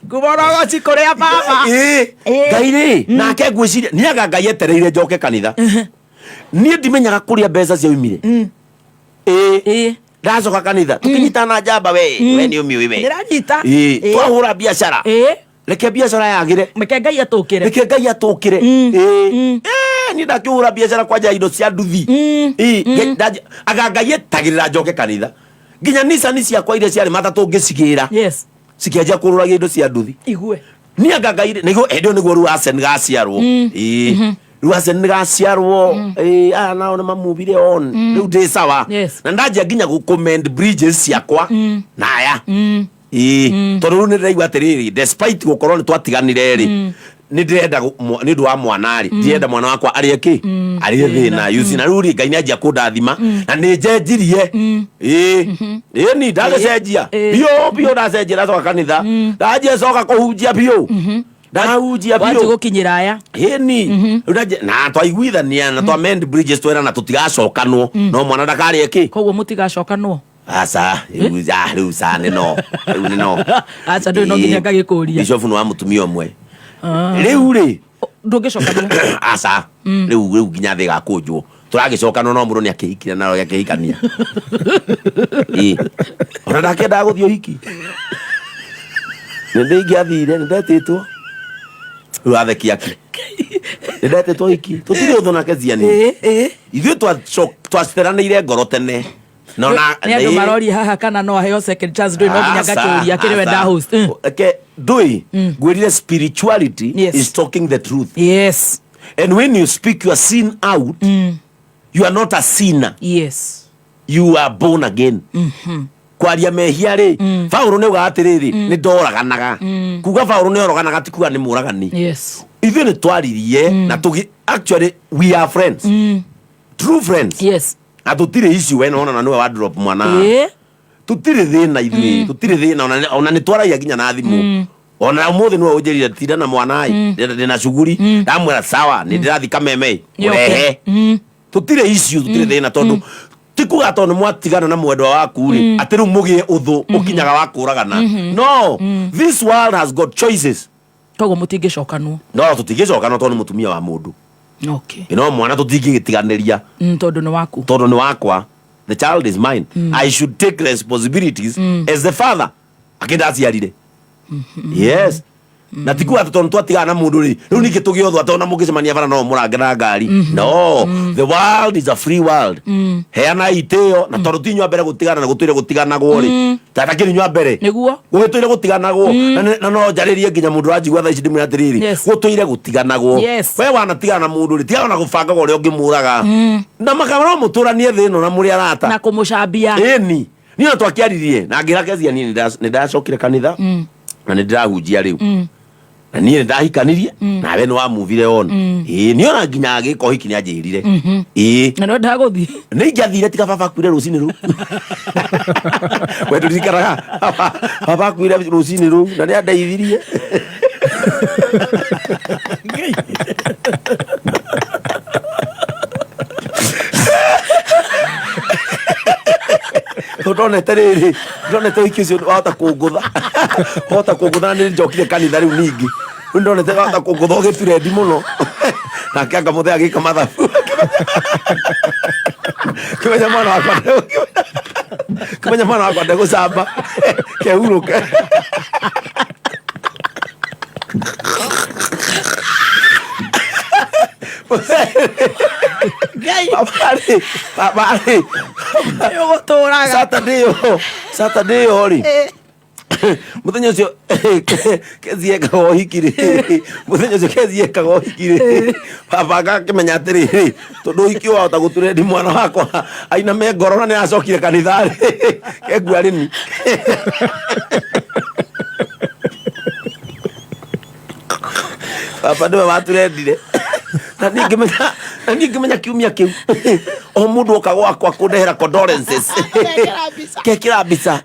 Kuma rogoci kũrĩa baba. Ĩ. Ĩ. Ngai rĩ, nake ngwĩciria nĩ anga Ngai etereire njoke kanitha. Niĩ ndimenyaga kũrĩa mbeca ciaumire. Ĩ. Ĩ. Ndacoka kanitha tũkĩnyitana njamba we, we nĩ ũmĩũĩ we. Ndĩranyita. Ĩ. Ĩ. Twahũra biacara. Ĩ. Reke biacara yagĩre. Reke Ngai atũkĩre. Reke Ngai atũkĩre. Ĩ. Ĩ, niĩ ndakĩhũra biacara kwanja indo cia nduthi. Ĩ, anga Ngai etagĩrĩra njoke kanitha. Nginya Nissan ciakwa iria ciarĩ matatũ ngĩcigĩra. Yes. Cikĩanjia kũrũragia indo cia nduthi. Igue. Niĩ anga Ngai nĩguo hĩndĩ ĩyo nĩguo rĩu Arsene gaciarwo. Ĩ. Rĩu Arsene gaciarwo. Ĩ, aya nao nĩ mamuvire on. Rĩu ndĩ sawa. Yes. Na ndanjia nginya gũ commend bridges ciakwa na aya. Ĩĩ, tondũ rĩu nĩ ndĩraigua atĩrĩrĩ, despite gũkorwo nĩ twatiganire rĩ, nĩ ndĩrenda nĩ ũndũ wa mwana rĩ, ndirenda mwana wakwa arĩe kĩ? Arĩe thĩna. You see, na rĩu rĩ, Ngai nĩ anjia kũndathima na nĩ njenjirie. Ĩĩ, ĩni ndagĩcenjia biũ biũ, ndacenjia ndacoka kanitha, ndanjia coka kũhunjia biũ, ndahunjia Wanjia biũ. gũkinyĩra aya. Ĩni, rĩu na twaiguithania na twa mend bridges twerana tũtigacokanwo, no mwana ndakarĩe kĩ? Koguo mũtigacokanwo. Aca, rĩu ah, rĩu ca nĩ no, rĩu nĩ no. Aca, ndũĩ no nginya ngagĩkũria. Bishop nĩ wa mũtumia ũmwe. Rĩu rĩ, Ndũngĩcokanwo. aca, rĩu rĩu nginya thĩ ĩgakũnjwo. Tũragĩcokanwo no mũndũ nĩ akĩhikire na akĩhikania. Ĩ. Ona ndakĩendaga gũthiĩ ũhiki. Nĩ ndĩingĩathire, nĩ ndetĩtwo. Rĩu atheki aki. Nĩ ndetĩtwo ũhiki. Tũtirĩ ũthũ nake ciani. Ĩĩ, ĩĩ. Ithuĩ twaceranĩire ngoro tene. No na Nĩ andũ maroria haha kana no aheo second chance, ndũĩ no nginya ngakĩũria kĩrĩ we nda host. Reke ndũĩ ngwĩrire spirituality Yes. is talking the truth. Yes. And when you speak your sin out, you are not a sinner. Yes. You are born again. Kwaria mehia rĩ, Paulo nĩ augaga atĩrĩrĩ, nĩ ndoraganaga. Kuga Paulo nĩ oroganaga ti kuga nĩ mũragani. Yes. Ithuĩ nĩ twaririe na tũgi actually we are friends. True friends. Yes. Na tũtirĩ issue we nona na nĩwe wa drop mwana. Ĩĩ. Tũtirĩ thĩna ithuĩ, tũtirĩ thĩna ona nĩ twaragia nginya na thimũ. Ona ũmũthĩ nĩwe ũnjĩrire tinda na mwana ĩ, ndĩna cuguri, ndamwĩra sawa, nĩ ndĩrathiĩ Kameme Nĩoke. ũrehe. Tũtirĩ issue, tũtirĩ thĩna tondũ ti kuga tondũ nĩ mwatigana na mwendwa waku rĩ, atĩ rĩu mũgĩe ũthũ ũkinyaga wa kũragana. No, this world has got choices. Koguo mũtingĩcokanwo. No tũtingĩcokana tondũ nĩ mũtumia wa mũndũ. Okay. No mwana tũtingĩgĩtiganĩria. Tondũ nĩ waku. Tondũ nĩ wakwa. The child is mine. I should take responsibilities as the father. Akĩndaciarire. Yes. Na ti kuga atĩ tondũ twatigana na mũndũ rĩ, rĩu ningĩ tũgĩe ũthũ atĩ ona mũngĩcemania bara no mũrange na ngari. No, the world is a free world. Heanai itĩo na tondũ ti inyuĩ a mbere gũtigana na gũtũire gũtiganagwo rĩ. Ta takĩrĩ inyuĩ a mbere. Nĩguo. Gũgĩtũire gũtiganagwo. Na no njarĩrie nginya mũndũ ũranjigua thaa ici ndĩmwĩre atĩrĩrĩ, Yes. gũtũire gũtiganagwo. Yes. We wanatigana na mũndũ rĩ, tigana na gũbangaga ũrĩa ũngĩmũraga. Na makaba no mũtũranie thĩ ĩno na mũrĩ arata. Na kũmũcambia. Ĩni. Niĩ ona twakĩaririe na ngĩra Kezia niĩ nĩ ndacokire kanitha na nĩ ndĩrahunjia rĩu. Na niĩ nĩ ndahikanirie nawe nĩ wamuvire on. Ĩĩ, niĩ ona nginya agĩka ũhiki nĩ anjĩrire. Ĩĩ. Na nĩwendaga gũthiĩ. Nĩ ingĩathire tiga baba akuire rũcinĩ rũu. We ndũririkanaga baba akuire rũcinĩ rũu na nĩ andeithirie. Ndonete rĩrĩ, ndonete ũhiki ũcio wahota kũngũtha, wahota kũngũtha na nĩ njokire kanitha rĩu ningĩ. Rĩu ndonete wahota kũngũtha ũgĩturendi mũno. Nake anga mũthee agĩka mathabu. Kĩmenya mwana wakwa kĩmenya mwana wakwa ndegũcamba kehurũke. Baba-rĩ, baba-rĩ, Nĩũgũtũraga. Saturday ĩyo, Saturday ĩyo rĩ, Muthenya ucio Kezi ekaga ũhiki rĩ, mũthenya ũcio Kezi ekaga ũhiki rĩ, baba akakĩmenya atĩrĩrĩ, tondũ ũhiki ũyũ wahota gũturendi mwana wakwa ainame ngoro na nĩ acokire kanitha rĩ, kengua rĩmi. Baba nĩwe waturendire. Na niĩ ngĩmenya na niĩ ngĩmenya kiumia kĩu o mũndũ oka gwakwa kũndehera condolences kekĩra mbica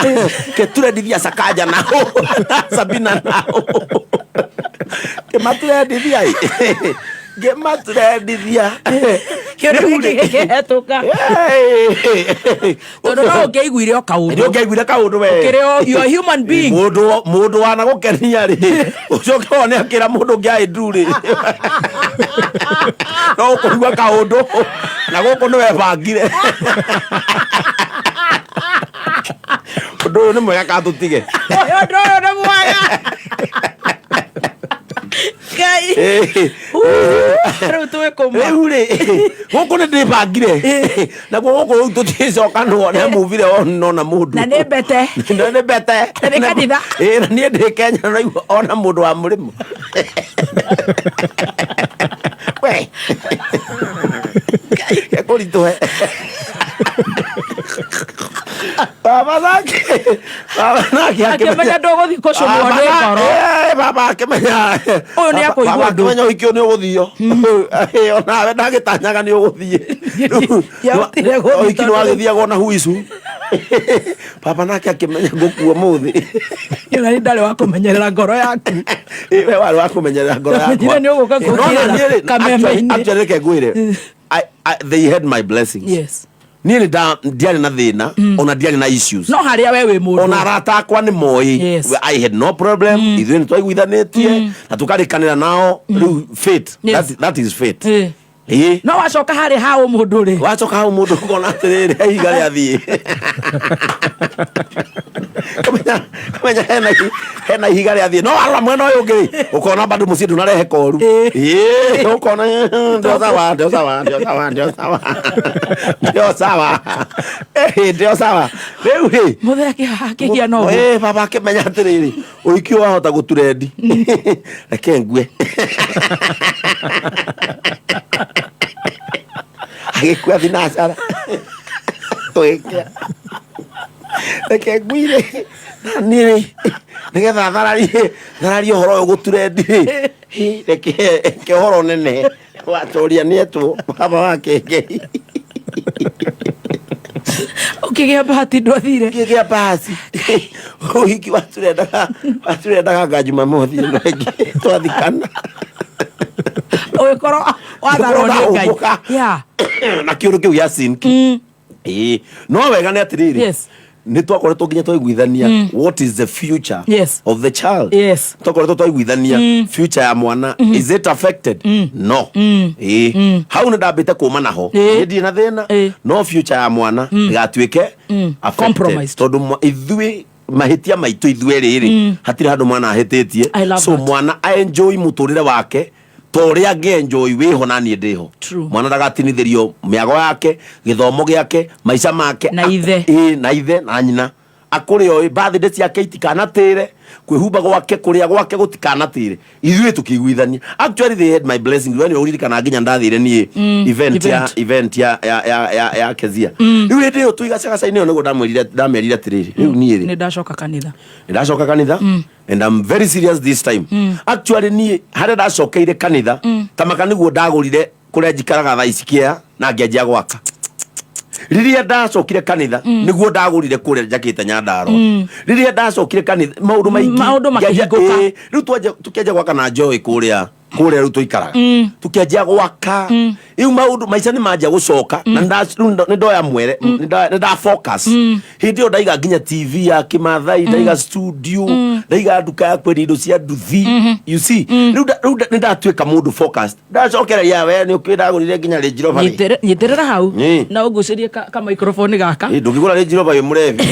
keturendithia Sakaja nao na Sabina nao kĩmaturendithia ĩ ngĩmaturendithia. Kĩũndũ gĩkĩ gĩkĩhetũka. Tondũ no ũngĩaiguire o kaũndũ. Nĩ ũngĩaiguire kaũndũ we. Ũkĩrĩ o you are human being. Mũndũ mũndũ wanagũkenia rĩ, ũcoke wone akĩra mũndũ ũngĩ aĩ ndu rĩ, no ũkũigua kaũndũ na gũkũ nĩ webangire. Ũndũ ũyũ nĩ mwega katũtige. Ũndũ ũyũ nĩ mwega. Ngai. Rĩu twĩ kũma. Rĩu rĩ, gũkũ nĩ ndĩbangire naguo gũkũ rĩu tũticokanwo nĩ muvire ona mũndũ. Na nĩ mbete. Na nĩ mbete. Na nĩ kanitha. Ĩĩ, na niĩ ndĩ Kenya na naigua ona mũndũ wa mũrĩmo. We. Kũritũhe. Baba nake baba nake Akĩmenya ndũgũthiĩ kũcũnwo nĩ ngoro. Eh, baba akĩmenya. Ũyũ nĩ akũigua Baba ũndũ. akĩmenya ũhiki ũyũ nĩ ũgũthio. Eh, onawe ndagĩtanyaga nĩ ũgũthiĩ. Rĩu, Ndiahotire gũthiĩ ũhiki nĩ tondũ- wagĩthiagwo na huicu. Baba nake akĩmenya ngũkua ũmũthĩ. Ona nĩ ndarĩ wa kũmenyerera ngoro yaku. Ĩ, we warĩ wa kũmenyerera ngoro yakwa. Ndamenyire nĩ ũgũka No, na kũngĩra niĩ rĩ, kameme-inĩ. actually reke ngwĩre, they had my blessings. Yes. Niĩ nĩ ndiarĩ na thĩna, ona ndiarĩ na issues. No harĩa we wĩ mũndũ. Ona arata akwa nĩ moĩ. Yes. I had no problem. Ithuĩ nĩ twaiguithanĩtie na tũkarĩkanĩra nao. Rĩu fate. Yes. That is fate. Eh. Ĩĩ. No wacoka harĩ ha ũmũndũ rĩ. Wacoka hau mũndũ ũkona atĩrĩrĩ, ihiga rĩathiĩ. Kũmenya kũmenya hena ihiga rĩathiĩ. No warora mwena ũyũ ũngĩ rĩ, ũkona bado mũciĩ ndũnarehe koru. Ĩĩ, ũkona ndio sawa, ndio sawa, ndio sawa, ndio sawa. Ndio sawa. Ĩĩ, ndio sawa. Rĩu rĩ, Mũthee akĩhia no ũguo. Ĩĩ, baba akĩmenya atĩrĩrĩ, ũhiki ũyũ wahota gũturendi. Reke ngue. Agĩkua thinacara. Tũgĩkĩa. Reke nguire. Na niĩ rĩ, nĩgetha thararie ũhoro ũyũ gũturendi rĩ, reke reke ũhoro nene watoria nĩetwo baba wa Kengei. Ũkĩgĩa bahati ndwathire. Ngĩgĩa bahati. Ũhiki waturendaga anga Jumamothi ĩno ĩngĩ twathikana. Ũgĩkorwo watharwo nĩ Ngai. Ndahũmũka. Yeah. Na kĩũndũ kĩu gĩa sinki. Ĩĩ, no wega nĩ atĩrĩrĩ, Yes. nĩ twakoretwo nginya twaiguithania what is the future Yes. of the child. Yes. Twakoretwo twaiguithania future ya mwana, is it affected? No. Ĩĩ, hau nĩ ndambĩte kũma naho. Ĩĩ. Niĩ ndirĩ na thĩna. Ĩĩ. No future ya mwana ndĩgatuĩke affected. Compromised. Tondũ ithuĩ mahĩtia maitũ ithuĩ rĩrĩ, hatirĩ handũ mwana ahĩtĩtie. I love So that. mwana enjoy mũtũrĩre wake ta ũrĩa angĩ-enjoy wĩho na niĩ ndĩho. True. Mwana ndagatinithĩrio mĩago yake, gĩthomo gĩake, maica make. Na ithe. Ĩĩ, na ithe na nyina. Akũrĩ oĩ birthday ciake itikanatĩre, kwĩhumba gwake, kũrĩa gwake gũtikanatĩre. Ithuĩ tũkĩiguithania. Actually they had my blessing. We nĩ ũririkana nginya ndathire niĩ event ya event. event ya ya ya ya, ya Kezia. Rĩu hĩndĩ ĩyo twĩ gacagaca-inĩ ĩyo nĩguo ndamerire atĩrĩrĩ, rĩu niĩ rĩ, Nĩ ndacoka kanitha. nĩ ndacoka kanitha. And I'm very serious this time. Actually niĩ harĩa ndacokeire kanitha, ta maka nĩguo ndagũrire kũrĩa njikaraga thaa ici kĩea na ngĩanjia gwaka. Rĩrĩa ndacokire kanitha, nĩguo ndagũrire kũrĩa njakĩte Nyandarua. Rĩrĩa ndacokire kanitha, maũndũ maingĩ Maũndũ makĩhingũka. Ĩĩ, rĩu tũkĩanjia gwaka na Joy kũrĩa kũrĩa rĩu tũikaraga. Tũkĩanjia gwaka. Rĩu maũndũ maica nĩ manjia gũcoka na rĩu nĩ ndoya mwere, nĩ nda focus. Hĩndĩ ĩyo ndaiga nginya TV ya Kĩmathai, ndaiga studio, ndaiga nduka ya kwendia indo cia nduthi. You see, rĩu nĩ ndatuĩka mũndũ focused. Ndacokereria we nĩ ũkĩĩ ndagũrire nginya Range Rover rĩ. Nyitĩrĩra hau. Ĩĩ. Na ũngucĩrie ka microphone gaka. Ĩĩ, ndũngĩgũra Range Rover wĩ mũrebi.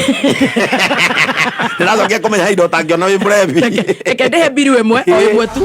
Ndĩracokera kũmenya indo ũtangĩona wĩ mũrebi. Reke ndĩhe mbiru ĩmwe o ĩmwe tu.